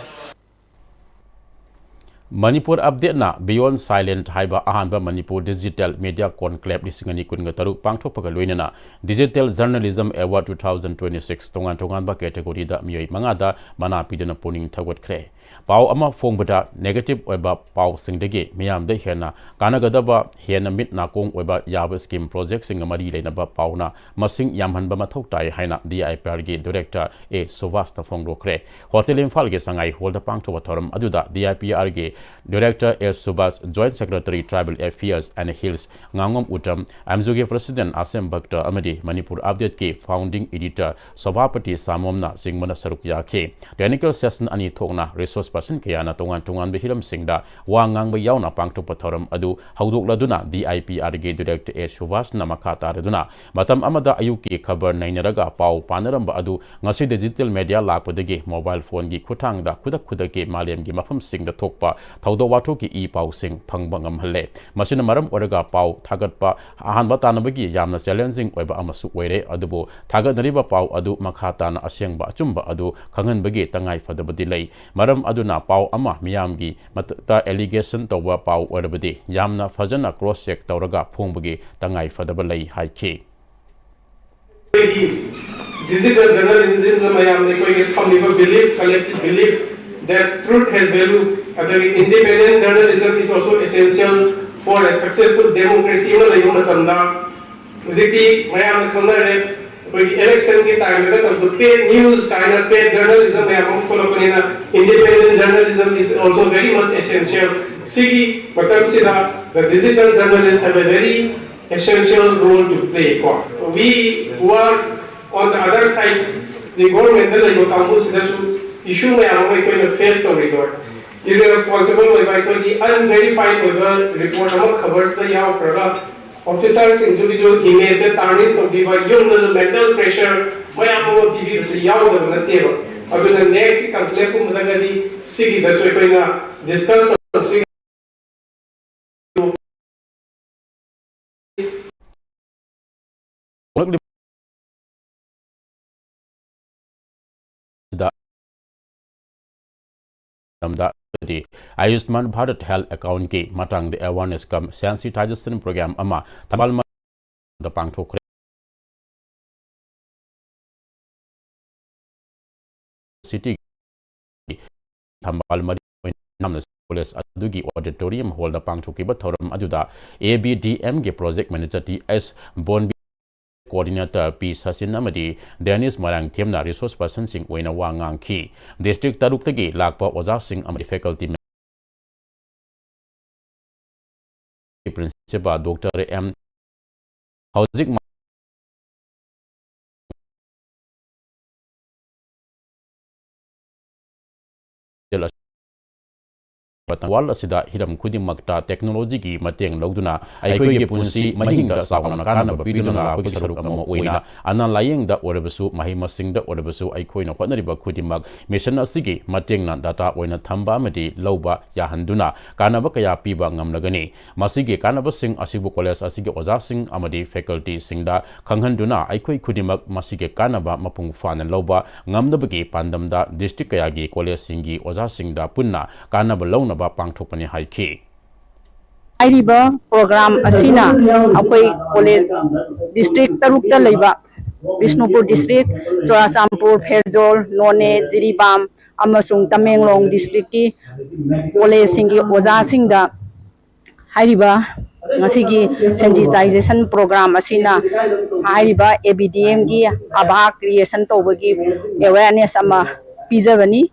Manipur Update ꯅ Beyond Silent ꯍꯥꯏꯕ ꯑꯍꯥꯟꯕ ꯃꯅꯤꯄꯨꯔ Digital Media Conclave ꯂꯤꯁꯤꯡ ꯑꯅꯤ ꯀꯨꯟꯒ ꯇꯔꯨꯛ ꯄꯥꯡꯊꯣꯛꯄꯒ ꯂꯣꯏꯅꯅ Digital Journalism Award two thousand twenty-six ꯇꯣꯉꯥꯟ ꯇꯣꯉꯥꯟꯕ category ꯗ ꯃꯤꯑꯣꯏ ꯃꯉꯥꯗ ꯃꯅꯥ ꯄꯤꯗꯨꯅ ꯄꯨꯛꯅꯤꯡ ꯊꯧꯒꯠꯈ꯭ꯔꯦ꯫ ꯄꯥꯎ ꯑꯃ ꯐꯣꯡꯕꯗ negative ꯑꯣꯏꯕ ꯄꯥꯎꯁꯤꯡꯗꯒꯤ ꯃꯤꯌꯥꯝꯗ ꯍꯦꯟꯅ ꯀꯥꯟꯅꯒꯗꯕ, ꯍꯦꯟꯅ ꯃꯤꯠ ꯅꯥꯀꯣꯡ ꯑꯣꯏꯕ ꯌꯥꯕ scheme project ꯁꯤꯡꯒ ꯃꯔꯤ ꯂꯩꯅꯕ ꯄꯥꯎꯅ ꯃꯁꯤꯡ ꯌꯥꯝꯍꯟꯕ ꯃꯊꯧ ꯇꯥꯏ ꯍꯥꯏꯅ D I P R ꯒꯤ director A ꯁꯨꯚꯥꯁꯅ ꯐꯣꯡꯗꯣꯛꯈ꯭ꯔꯦ꯫ Hotel ꯏꯝꯐꯥꯜꯒꯤ ꯁꯉꯥꯏ hall ꯗ ꯄꯥꯡꯊꯣꯛꯄ ꯊꯧꯔꯝ ꯑꯗꯨꯗ D I P R ꯒꯤ Director S Subhas, Joint Secretary Tribal Affairs and Hills ꯉꯥꯉꯣꯝ Uttam, ꯑꯦꯝꯖꯨꯒꯤ President ꯑꯁꯦꯝ ꯚꯛꯇ ꯑꯃꯗꯤ ꯃꯅꯤꯄꯨꯔ Updateꯀꯤ Founding Editor ꯁꯣꯚꯥꯄꯇꯤ ꯁꯥꯃꯣꯝꯅ ꯆꯤꯡꯕꯅ ꯁꯔꯨꯛ ꯌꯥꯈꯤ꯫ Technical session ꯑꯅꯤ ꯊꯣꯛꯅ resource person ꯀꯌꯥꯅ ꯇꯣꯉꯥꯟ ꯇꯣꯉꯥꯟꯕ ꯍꯤꯔꯝꯁꯤꯡꯗ ꯋꯥ ꯉꯥꯡꯕ ꯌꯥꯎꯅ ꯄꯥꯡꯊꯣꯛꯄ ꯊꯧꯔꯝ ꯑꯗꯨ ꯍꯧꯗꯣꯛꯂꯗꯨꯅ D I P Rꯒꯤ Director S ꯁꯨꯚꯥꯁꯅ ꯃꯈꯥ ꯇꯥꯔꯗꯨꯅ ꯃꯇꯝ ꯑꯃꯗ ꯑꯌꯨꯛꯀꯤ ꯈꯕꯔ ꯅꯩꯅꯔꯒ ꯄꯥꯎ ꯄꯥꯅꯔꯝꯕ ꯑꯗꯨ ꯉꯁꯤ digital media ꯂꯥꯛꯄꯗꯒꯤ mobile phoneꯒꯤ ꯈꯨꯠꯊꯥꯡꯗ ꯈꯨꯗꯛ ꯈꯨꯗꯛꯀꯤ ꯃꯥꯂꯦꯝꯒꯤ ꯃꯐꯝꯁꯤꯡꯗ ꯊꯣꯛꯄ ꯊꯧꯗꯣꯛ ꯋꯥꯊꯣꯛꯀꯤ ꯏ ꯄꯥꯎꯁꯤꯡ ꯐꯪꯕ ꯉꯝꯍꯜꯂꯦ꯫ ꯃꯁꯤꯅ ꯃꯔꯝ ꯑꯣꯏꯔꯒ ꯄꯥꯎ ꯊꯥꯒꯠꯄ ꯑꯍꯥꯟꯕ ꯇꯥꯟꯅꯕꯒꯤ ꯌꯥꯝꯅ challenging ꯑꯣꯏꯕ ꯑꯃꯁꯨ ꯑꯣꯏꯔꯦ, ꯑꯗꯨꯕꯨ ꯊꯥꯒꯠꯅꯔꯤꯕ ꯄꯥꯎ ꯑꯗꯨ ꯃꯈꯥ ꯇꯥꯅ ꯑꯁꯦꯡꯕ ꯑꯆꯨꯝꯕ ꯑꯗꯨ ꯈꯪꯍꯟꯕꯒꯤ ꯇꯉꯥꯏ ꯐꯗꯕꯗꯤ ꯂꯩ꯫ ꯃꯔꯝ ꯑꯗꯨꯅ ꯄꯥꯎ ꯑꯃ ꯃꯤꯌꯥꯝꯒꯤ ꯃꯊꯛꯇ allegation ꯇꯧꯕ ꯄꯥꯎ ꯑꯣꯏꯔꯕꯗꯤ ꯌꯥꯝꯅ ꯐꯖꯅ cross check ꯇꯧꯔꯒ ꯐꯣꯡꯕꯒꯤ ꯇꯉꯥꯏ ꯐꯗꯕ ꯂꯩ ꯍꯥꯏꯈꯤ꯫ ꯑꯩꯈꯣꯏꯒꯤ digital journalismꯗ ꯃꯌꯥꯝꯅ ꯑꯩꯈꯣꯏꯒꯤ ꯊꯝꯂꯤꯕ belief, collective belief that truth has value, ꯑꯗꯒꯤ independent journalism is also essential for a successful democracy ꯑꯃ ꯂꯩꯕ ꯃꯇꯝꯗ, ꯍꯧꯖꯤꯛꯇꯤ ꯃꯌꯥꯝꯅ ꯈꯪꯅꯔꯦ, ꯑꯩꯈꯣꯏꯒꯤ electionꯒꯤ timeꯗ ꯇꯧꯕ paid news ꯀꯥꯏꯅ paid journalism ꯃꯌꯥꯝ ꯑꯃ ꯊꯣꯛꯂꯛꯄꯅꯤꯅ, independent journalism is also very much essential꯫ ꯁꯤꯒꯤ ꯃꯇꯝꯁꯤꯗ the digital journalists have a very essential role to play ꯀꯣ꯫ We who are on the other side, the governmentꯗ ꯂꯩꯕ ꯀꯥꯡꯕꯨꯁꯤꯗꯁꯨ issue ꯃꯌꯥꯝ ꯑꯃ ꯑꯩꯈꯣꯏꯅ face ꯇꯧꯔꯤꯗꯣ꯫ Irresponsible ꯑꯣꯏꯕ, ꯑꯩꯈꯣꯏꯒꯤ unverified ꯑꯣꯏꯕ report ꯑꯃ ꯈꯕꯔꯁꯤꯗ ꯌꯥꯎꯈ꯭ꯔꯒ officerꯁꯤꯡꯁꯤꯒꯤꯁꯨ imageꯁꯦ tarnish ꯇꯧꯕꯤꯕ, ꯌꯨꯝꯗꯁꯨ mental pressure ꯃꯌꯥꯝ ꯑꯃ ꯄꯤꯕꯤꯕꯁꯦ ꯌꯥꯎꯗꯕ ꯅꯠꯇꯦꯕ꯫ ꯑꯗꯨꯅ next conclaveꯀꯨꯝꯕꯗꯒꯗꯤ ꯁꯤꯒꯤꯗꯁꯨ ꯑꯩꯈꯣꯏꯅ discuss ꯇꯧꯁꯤ꯫ ꯍꯣꯡꯂꯛꯂꯤꯕ ꯂꯝꯗ ꯑꯌꯨꯁꯃꯥꯟ ꯚꯥꯔꯠ health accountꯀꯤ ꯃꯇꯥꯡꯗ awareness cum sensitization program ꯑꯃ ꯊꯧꯕꯥꯜ ꯃ-, ꯗ ꯄꯥꯡꯊꯣꯛꯈ꯭ꯔꯦ꯫ City ꯊꯝꯕꯥꯜ ꯃꯔꯤ ꯑꯣꯏꯅ ꯅꯝꯅ ꯀꯣꯂꯦꯖ ꯑꯗꯨꯒꯤ auditorium hallꯗ ꯄꯥꯡꯊꯣꯛꯈꯤꯕ ꯊꯧꯔꯝ ꯑꯗꯨꯗ A B D Mꯒꯤ project manager T S ꯕꯣꯟꯕꯤ, coordinator P Sachin ꯑꯃꯗꯤ Dennis ꯃꯣꯏꯔꯥꯡꯊꯦꯝꯅ resource personꯁꯤꯡ ꯑꯣꯏꯅ ꯋꯥ ꯉꯥꯡꯈꯤ꯫ District ꯇꯔꯨꯛꯇꯒꯤ ꯂꯥꯛꯄ ꯑꯣꯖꯥꯁꯤꯡ ꯑꯃꯗꯤ faculty Principal Doctor M ꯍꯧꯖꯤꯛ ꯋꯥꯔꯜ ꯑꯁꯤꯗ ꯍꯤꯔꯝ ꯈꯨꯗꯤꯡꯃꯛꯇ ꯇꯦꯛꯅꯣꯂꯣꯖꯤꯒꯤ ꯃꯇꯦꯡ ꯂꯧꯗꯨꯅ ꯑꯩꯈꯣꯏꯒꯤ ꯄꯨꯟꯁꯤ ꯃꯍꯤꯡꯗ ꯆꯥꯎꯅ ꯀꯥꯟꯅꯕ ꯄꯤꯗꯨꯅ ꯂꯥꯛꯄꯒꯤ ꯁꯔꯨꯛ ꯑꯃ ꯑꯣꯏꯅ ꯑꯅꯥ ꯂꯥꯌꯦꯡꯗ ꯑꯣꯏꯔꯕꯁꯨ, ꯃꯍꯩ ꯃꯁꯤꯡꯗ ꯑꯣꯏꯔꯕꯁꯨ ꯑꯩꯈꯣꯏꯅ ꯍꯣꯠꯅꯔꯤꯕ ꯈꯨꯗꯤꯡꯃꯛ ꯃꯤꯁꯟ ꯑꯁꯤꯒꯤ ꯃꯇꯦꯡꯅ ꯗꯥꯇꯥ ꯑꯣꯏꯅ ꯊꯝꯕ ꯑꯃꯗꯤ ꯂꯧꯕ ꯌꯥꯍꯟꯗꯨꯅ ꯀꯥꯟꯅꯕ ꯀꯌꯥ ꯄꯤꯕ ꯉꯝꯂꯒꯅꯤ꯫ ꯃꯁꯤꯒꯤ ꯀꯥꯟꯅꯕꯁꯤꯡ ꯑꯁꯤꯕꯨ ꯀꯣꯂꯦꯖ ꯑꯁꯤꯒꯤ ꯑꯣꯖꯥꯁꯤꯡ ꯑꯃꯗꯤ ꯐꯦꯀꯜꯇꯤꯁꯤꯡꯗ ꯈꯪꯍꯟꯗꯨꯅ ꯑꯩꯈꯣꯏ ꯈꯨꯗꯤꯡꯃꯛ ꯃꯁꯤꯒꯤ ꯀꯥꯟꯅꯕ ꯃꯄꯨꯡ ꯐꯥꯅ ꯂꯧꯕ ꯉꯝꯅꯕꯒꯤ ꯄꯥꯟꯗꯝꯗ ꯗꯤꯁꯇ꯭ꯔꯤꯛ ꯀꯌꯥꯒꯤ ꯀꯣꯂꯦꯖꯁꯤꯡꯒꯤ ꯑꯣꯖꯥꯁꯤꯡꯗ ꯄꯨꯟꯅ ꯀꯥꯟꯅꯕ ꯂꯧꯅꯕ ꯄꯥꯡꯊꯣꯛꯄꯅꯤ ꯍꯥꯏꯈꯤ꯫ ꯍꯥꯏꯔꯤꯕ ꯄ꯭ꯔꯣꯒ꯭ꯔꯥꯝ ꯑꯁꯤꯅ ꯑꯩꯈꯣꯏ ꯀꯣꯂꯦꯖ ꯗꯤꯁꯇ꯭ꯔꯤꯛ ꯇꯔꯨꯛꯇ ꯂꯩꯕ ꯕꯤꯁꯅꯨꯄꯨꯔ ꯗꯤꯁꯇ꯭ꯔꯤꯛ, ꯆꯨꯔꯥꯆꯥꯟꯄꯨꯔ, ꯐꯦꯔꯖꯣꯜ, ꯅꯣꯅꯦ, ꯖꯤꯔꯤꯕꯥꯝ ꯑꯃꯁꯨꯡ ꯇꯃꯦꯡꯂꯣꯡ ꯗꯤꯁꯇ꯭ꯔꯤꯛꯀꯤ ꯀꯣꯂꯦꯖꯁꯤꯡꯒꯤ ꯑꯣꯖꯥꯁꯤꯡꯗ ꯍꯥꯏꯔꯤꯕ ꯉꯁꯤꯒꯤ ꯁꯦꯟꯁꯤꯇꯥꯏꯖꯦꯁꯟ ꯄ꯭ꯔꯣꯒ꯭ꯔꯥꯝ ꯑꯁꯤꯅ ꯍꯥꯏꯔꯤꯕ ꯑꯦ ꯕꯤ ꯗꯤ ꯑꯦꯝꯒꯤ ꯑꯥꯚꯥ ꯀ꯭ꯔꯤꯌꯦꯁꯟ ꯇꯧꯕꯒꯤ ꯑꯦꯋꯦꯔꯅꯦꯁ ꯑꯃ ꯄꯤꯖꯕꯅꯤ꯫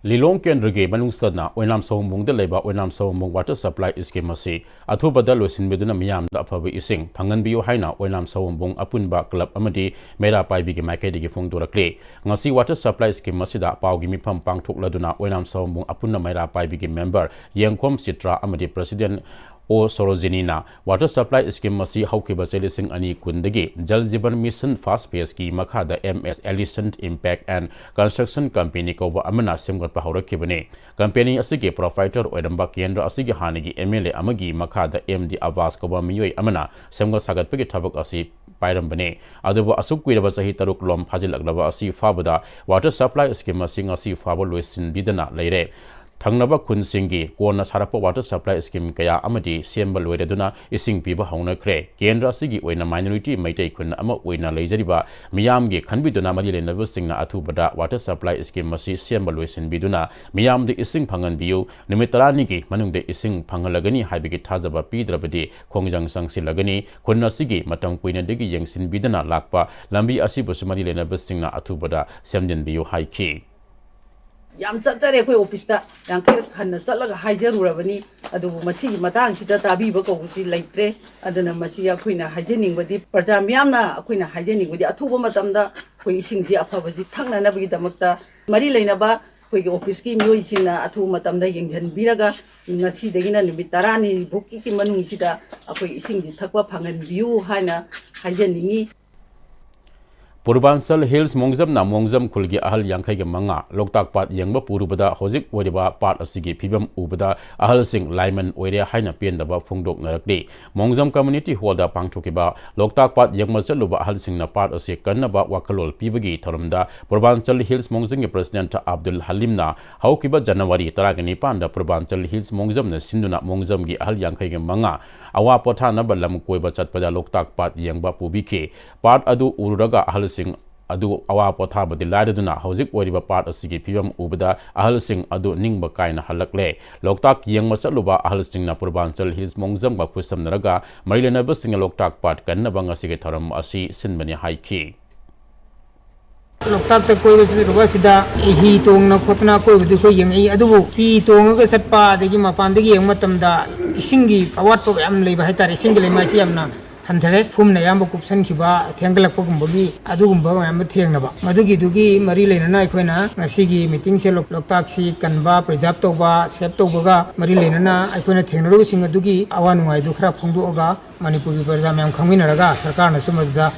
ꯂꯤꯂꯣꯡ ꯀꯦꯟꯗ꯭ꯔꯒꯤ ꯃꯅꯨꯡ ꯆꯟꯅ ꯑꯣꯏꯅꯥꯝ ꯁꯑꯣꯝꯕꯨꯡꯗ ꯂꯩꯕ ꯑꯣꯏꯅꯥꯝ ꯁꯑꯣꯝꯕꯨꯡ ꯋꯥꯇꯔ ꯁꯄ꯭ꯂꯥꯏ ꯁ꯭ꯀꯤꯝ ꯑꯁꯤ ꯑꯊꯨꯕꯗ ꯂꯣꯏꯁꯤꯟꯕꯤꯗꯨꯅ ꯃꯤꯌꯥꯝꯗ ꯑꯐꯕ ꯏꯁꯤꯡ ꯐꯪꯍꯟꯕꯤꯌꯨ ꯍꯥꯏꯅ ꯑꯣꯏꯅꯥꯝ ꯁꯑꯣꯝꯕꯨꯡ ꯑꯄꯨꯟꯕ ꯀ꯭ꯂꯕ ꯑꯃꯗꯤ ꯃꯩꯔꯥ ꯄꯥꯏꯕꯤꯒꯤ ꯃꯥꯏꯀꯩꯗꯒꯤ ꯐꯣꯡꯗꯣꯔꯛꯂꯤ꯫ ꯉꯁꯤ ꯋꯥꯇꯔ ꯁꯄ꯭ꯂꯥꯏ ꯁ꯭ꯀꯤꯝ ꯑꯁꯤꯗ ꯄꯥꯎꯒꯤ ꯃꯤꯐꯝ ꯄꯥꯡꯊꯣꯛꯂꯗꯨꯅ ꯑꯣꯏꯅꯥꯝ ꯁꯑꯣꯝꯕꯨꯡ ꯑꯄꯨꯟꯕ ꯃꯩꯔꯥ ꯄꯥꯏꯕꯤꯒꯤ ꯃꯦꯝꯕꯔ ꯌꯦꯡꯈꯣꯝ ꯆꯤꯇ꯭ꯔꯥ ꯑꯃꯗꯤ ꯄ꯭ꯔꯁꯤꯗꯦꯟ ꯑꯣ ꯁꯣꯔꯣꯖꯤꯅꯤꯅ ꯋꯥꯇꯔ ꯁꯄ꯭ꯂꯥꯏ ꯁ꯭ꯀꯤꯝ ꯑꯁꯤ ꯍꯧꯈꯤꯕ ꯆꯍꯤ ꯂꯤꯁꯤꯡ ꯑꯅꯤ ꯀꯨꯟꯗꯒꯤ ꯖꯜ ꯖꯤꯕꯟ ꯃꯤꯁꯟ ꯐꯥꯁ ꯐꯦꯁꯀꯤ ꯃꯈꯥꯗ M S Allison impex and construction company ꯀꯧꯕ ꯑꯃꯅ ꯁꯦꯝꯒꯠꯄ ꯍꯧꯔꯛꯈꯤꯕꯅꯤ꯫ ꯀꯝꯄꯦꯅꯤ ꯑꯁꯤꯒꯤ ꯄ꯭ꯔꯣꯄ꯭ꯔꯥꯏꯇꯔ ꯑꯣꯏꯔꯝꯕ ꯀꯦꯟꯗ꯭ꯔ ꯑꯁꯤꯒꯤ ꯍꯥꯟꯅꯒꯤ ꯑꯦꯝ ꯑꯦꯜ ꯑꯦ ꯑꯃꯒꯤ ꯃꯈꯥꯗ ꯑꯦꯝ ꯗꯤ ꯑꯕꯥꯁ ꯀꯧꯕ ꯃꯤꯑꯣꯏ ꯑꯃꯅ ꯁꯦꯝꯒꯠ ꯁꯥꯒꯠꯄꯒꯤ ꯊꯕꯛ ꯑꯁꯤ ꯄꯥꯏꯔꯝꯕꯅꯤ꯫ ꯑꯗꯨꯕꯨ ꯑꯁꯨꯛ ꯀꯨꯏꯔꯕ ꯆꯍꯤ ꯇꯔꯨꯛ ꯂꯣꯝ ꯐꯥꯖꯤꯜꯂꯛꯂꯕ ꯑꯁꯤ ꯐꯥꯕꯗ ꯋꯥꯇꯔ ꯁꯄ꯭ꯂꯥꯏ ꯁ꯭ꯀꯤꯝ ꯑꯁꯤ ꯉꯁꯤ ꯐꯥꯎꯕ ꯂꯣꯏꯁꯤꯟꯕꯤꯗꯅ ꯂꯩꯔꯦ꯫ ꯊꯪꯅꯕ ꯈꯨꯟꯁꯤꯡꯒꯤ ꯀꯣꯟꯅ ꯁꯥꯔꯛꯄ ꯋꯥꯇꯔ ꯁꯄ꯭ꯂꯥꯏ ꯁ꯭ꯀꯤꯝ ꯀꯌꯥ ꯑꯃꯗꯤ ꯁꯦꯝꯕ ꯂꯣꯏꯔꯗꯨꯅ ꯏꯁꯤꯡ ꯄꯤꯕ ꯍꯧꯅꯈ꯭ꯔꯦ꯫ ꯀꯦꯟꯗ꯭ꯔ ꯑꯁꯤꯒꯤ ꯑꯣꯏꯅ ꯃꯥꯏꯅꯣꯔꯤꯇꯤ ꯃꯩꯇꯩ ꯈꯨꯟ ꯑꯃ ꯑꯣꯏꯅ ꯂꯩꯖꯔꯤꯕ ꯃꯤꯌꯥꯝꯒꯤ ꯈꯟꯕꯤꯗꯨꯅ ꯃꯔꯤ ꯂꯩꯅꯕꯁꯤꯡꯅ ꯑꯊꯨꯕꯗ ꯋꯥꯇꯔ ꯁꯄ꯭ꯂꯥꯏ ꯁ꯭ꯀꯤꯝ ꯑꯁꯤ ꯁꯦꯝꯕ ꯂꯣꯏꯁꯤꯟꯕꯤꯗꯨꯅ ꯃꯤꯌꯥꯝꯗ ꯏꯁꯤꯡ ꯐꯪꯍꯟꯕꯤꯌꯨ꯫ ꯅꯨꯃꯤꯠ ꯇꯔꯥꯅꯤꯒꯤ ꯃꯅꯨꯡꯗ ꯏꯁꯤꯡ ꯐꯪꯍꯜꯂꯒꯅꯤ ꯍꯥꯏꯕꯒꯤ ꯊꯥꯖꯕ ꯄꯤꯗ꯭ꯔꯕꯗꯤ ꯈꯣꯡꯖꯪ ꯆꯪꯁꯤꯜꯂꯒꯅꯤ꯫ ꯈꯨꯟ ꯑꯁꯤꯒꯤ ꯃꯇꯝ ꯀꯨꯏꯅꯗꯒꯤ ꯌꯦꯡꯁꯤꯟꯕꯤꯗꯅ ꯂꯥꯛꯄ ꯂꯝꯕꯤ ꯑꯁꯤꯕꯨꯁꯨ ꯃꯔꯤ ꯂꯩꯅꯕꯁꯤꯡꯅ ꯑꯊꯨꯕꯗ ꯁꯦꯝꯖꯤꯟꯕꯤꯌꯨ ꯍꯥꯏꯈꯤ꯫ ꯌꯥꯝ ꯆꯠꯆꯔꯦ ꯑꯩꯈꯣꯏ ꯑꯣꯐꯤꯁꯇ, ꯌꯥꯡꯈꯩꯔꯛ ꯍꯟꯅ ꯆꯠꯂꯒ ꯍꯥꯏꯖꯔꯨꯔꯕꯅꯤ꯫ ꯑꯗꯨꯕꯨ ꯃꯁꯤꯒꯤ ꯃꯇꯥꯡꯁꯤꯗ ꯇꯥꯕꯤꯕ ꯀꯧꯕꯁꯤ ꯂꯩꯇ꯭ꯔꯦ꯫ ꯑꯗꯨꯅ ꯃꯁꯤ ꯑꯩꯈꯣꯏꯅ ꯍꯥꯏꯖꯅꯤꯡꯕꯗꯤ, ꯄ꯭ꯔꯖꯥ ꯃꯤꯌꯥꯝꯅ ꯑꯩꯈꯣꯏꯅ ꯍꯥꯏꯖꯅꯤꯡꯕꯗꯤ, ꯑꯊꯨꯕ ꯃꯇꯝꯗ ꯑꯩꯈꯣꯏ ꯏꯁꯤꯡꯁꯤ ꯑꯐꯕꯁꯤ ꯊꯛꯅꯅꯕꯒꯤꯗꯃꯛꯇ ꯃꯔꯤ ꯂꯩꯅꯕ ꯑꯩꯈꯣꯏꯒꯤ ꯑꯣꯐꯤꯁꯀꯤ ꯃꯤꯑꯣꯏꯁꯤꯡꯅ ꯑꯊꯨꯕ ꯃꯇꯝꯗ ꯌꯦꯡꯁꯤꯟꯕꯤꯔꯒ, ꯉꯁꯤꯗꯒꯤꯅ ꯅꯨꯃꯤꯠ ꯇꯔꯥꯅꯤ ꯐꯥꯎꯒꯤ ꯃꯅꯨꯡꯁꯤꯗ ꯑꯩꯈꯣꯏ ꯏꯁꯤꯡꯁꯤ ꯊꯛꯄ ꯐꯪꯍꯟꯕꯤꯌꯨ ꯍꯥꯏꯅ ꯍꯥꯏꯖꯅꯤꯡꯉꯤ꯫ ꯄꯨꯔꯕꯥꯟꯆꯜ ꯍꯤꯜꯁ ꯃꯣꯡꯖꯝꯅ ꯃꯣꯡꯖꯝ ꯈꯨꯜꯒꯤ ꯑꯍꯜ ꯌꯥꯡꯈꯩꯒ ꯃꯉꯥ ꯂꯣꯛꯇꯥꯛ ꯄꯥꯠ ꯌꯦꯡꯕ ꯄꯨꯔꯨꯕꯗ ꯍꯧꯖꯤꯛ ꯑꯣꯏꯔꯤꯕ ꯄꯥꯠ ꯑꯁꯤꯒꯤ ꯐꯤꯕꯝ ꯎꯕꯗ ꯑꯍꯜꯁꯤꯡ ꯂꯥꯏꯃꯟ ꯑꯣꯏꯔꯦ ꯍꯥꯏꯅ ꯄꯦꯟꯗꯕ ꯐꯣꯡꯗꯣꯛꯅꯔꯛꯂꯤ꯫ ꯃꯣꯡꯖꯝ ꯀꯝꯃ꯭ꯌꯨꯅꯤꯇꯤ ꯍꯣꯜꯗ ꯄꯥꯡꯊꯣꯛꯈꯤꯕ ꯂꯣꯛꯇꯥꯛ ꯄꯥꯠ ꯌꯦꯡꯕ ꯆꯠꯂꯨꯕ ꯑꯍꯜꯁꯤꯡꯅ ꯄꯥꯠ ꯑꯁꯤ ꯀꯟꯅꯕ ꯋꯥꯈꯜꯂꯣꯟ ꯄꯤꯕꯒꯤ ꯊꯧꯔꯝꯗ ꯄꯨꯔꯕꯥꯟꯆꯜ ꯍꯤꯜꯁ ꯃꯣꯡꯖꯝꯒꯤ ꯄ꯭ꯔꯁꯤꯗꯦꯟꯠ ꯑꯕꯗꯨꯜ ꯍꯂꯤꯝꯅ ꯍꯧꯈꯤꯕ ꯖꯅꯋꯥꯔꯤ ꯇꯔꯥꯒ ꯅꯤꯄꯥꯟꯗ ꯄꯨꯔꯕꯥꯟꯆꯜ ꯍꯤꯜꯁ ꯃꯣꯡꯖꯝꯅ ꯁꯤꯟꯗꯨꯅ ꯃꯣꯡꯖꯝꯒꯤ ꯑꯍꯜ ꯌꯥꯡꯈꯩꯒ ꯃꯉꯥ ꯑꯋꯥ ꯄꯣꯊꯥꯅꯕ ꯂꯝ ꯀꯣꯏꯕ ꯆꯠꯄꯗ ꯂꯣꯛꯇꯥꯛ ꯄꯥꯠ ꯌꯦꯡꯕ ꯄꯨꯕꯤꯈꯤ꯫ ꯄꯥꯠ ꯑꯗꯨ ꯎꯔꯨꯔꯒ ꯑꯍꯜꯁꯤꯡ ꯑꯗꯨ ꯑꯋꯥ ꯄꯣꯊꯥꯕꯗꯤ ꯂꯥꯏꯔꯗꯨꯅ ꯍꯧꯖꯤꯛ ꯑꯣꯏꯔꯤꯕ ꯄꯥꯠ ꯑꯁꯤꯒꯤ ꯐꯤꯕꯝ ꯎꯕꯗ ꯑꯍꯜꯁꯤꯡ ꯑꯗꯨ ꯅꯤꯡꯕ ꯀꯥꯏꯅ ꯍꯜꯂꯛꯂꯦ꯫ ꯂꯣꯛꯇꯥꯛ ꯌꯦꯡꯕ ꯆꯠꯂꯨꯕ ꯑꯍꯜꯁꯤꯡꯅ ꯄꯨꯔꯕꯥꯟꯆꯜ ꯍꯤꯜꯁ ꯃꯣꯡꯖꯝꯒ ꯈꯨꯠꯁꯝꯅꯔꯒ ꯃꯔꯤ ꯂꯩꯅꯕꯁꯤꯡꯅ ꯂꯣꯛꯇꯥꯛ ꯄꯥꯠ ꯀꯟꯅꯕ ꯉꯁꯤꯒꯤ ꯊꯧꯔꯝ ꯑꯁꯤ ꯁꯤꯟꯕꯅꯤ ꯍꯥꯏꯈꯤ꯫ ꯂꯣꯛꯇꯥꯛꯇ ꯀꯣꯏꯕ ꯆꯠꯂꯨꯕ ꯑꯁꯤꯗ ꯍꯤ ꯇꯣꯡꯅ ꯈꯣꯠꯇꯅ ꯑꯀꯣꯏꯕꯗꯨ ꯑꯩꯈꯣꯏ ꯌꯦꯡꯉꯛꯏ꯫ ꯑꯗꯨꯕꯨ ꯍꯤ ꯇꯣꯡꯉꯒ ꯆꯠꯄ ꯑꯗꯒꯤ ꯃꯄꯥꯟꯗꯒꯤ ꯌꯦꯡꯕ ꯃꯇꯝꯗ ꯏꯁꯤꯡꯒꯤ ꯑꯋꯥꯠꯄ ꯌꯥꯝ ꯂꯩꯕ ꯍꯥꯏꯇꯥꯔꯦ꯫ ꯏꯁꯤꯡꯒꯤ ꯂꯩꯃꯥꯏꯁꯤ ꯌꯥꯝꯅ ꯍꯟꯊꯔꯦ꯫ ꯐꯨꯝꯅ ꯑꯌꯥꯝꯕ ꯀꯨꯞꯁꯟꯈꯤꯕ, ꯊꯦꯡꯒꯠꯂꯛꯄꯒꯨꯝꯕꯒꯤ ꯑꯗꯨꯒꯨꯝꯕ ꯃꯌꯥꯝ ꯑꯃ ꯊꯦꯡꯅꯕ꯫ ꯃꯗꯨꯒꯤꯗꯨꯒꯤ ꯃꯔꯤ ꯂꯩꯅꯅ ꯑꯩꯈꯣꯏꯅ ꯉꯁꯤꯒꯤ ꯃꯤꯇꯤꯡꯁꯦ ꯂꯣꯛ-, ꯂꯣꯛꯇꯥꯛꯁꯤ ꯀꯟꯕ, ꯄ꯭ꯔꯤꯖꯥꯕ ꯇꯧꯕ, ꯁꯦꯚ ꯇꯧꯕꯒ ꯃꯔꯤ ꯂꯩꯅꯅ ꯑꯩꯈꯣꯏꯅ ꯊꯦꯡꯅꯔꯨꯕꯁꯤꯡ ꯑꯗꯨꯒꯤ ꯑꯋꯥ ꯅꯨꯡꯉꯥꯏꯗꯨ ꯈꯔ ꯐꯣꯡꯗꯣꯛꯑꯒ ꯃꯅꯤꯄꯨꯔꯒꯤ ꯄ꯭ꯔꯖꯥ ꯃꯌꯥꯝ ꯈꯪꯃꯤꯟꯅꯔꯒ ꯁꯔꯀꯥꯔꯅꯁꯨ ꯃꯗꯨꯗ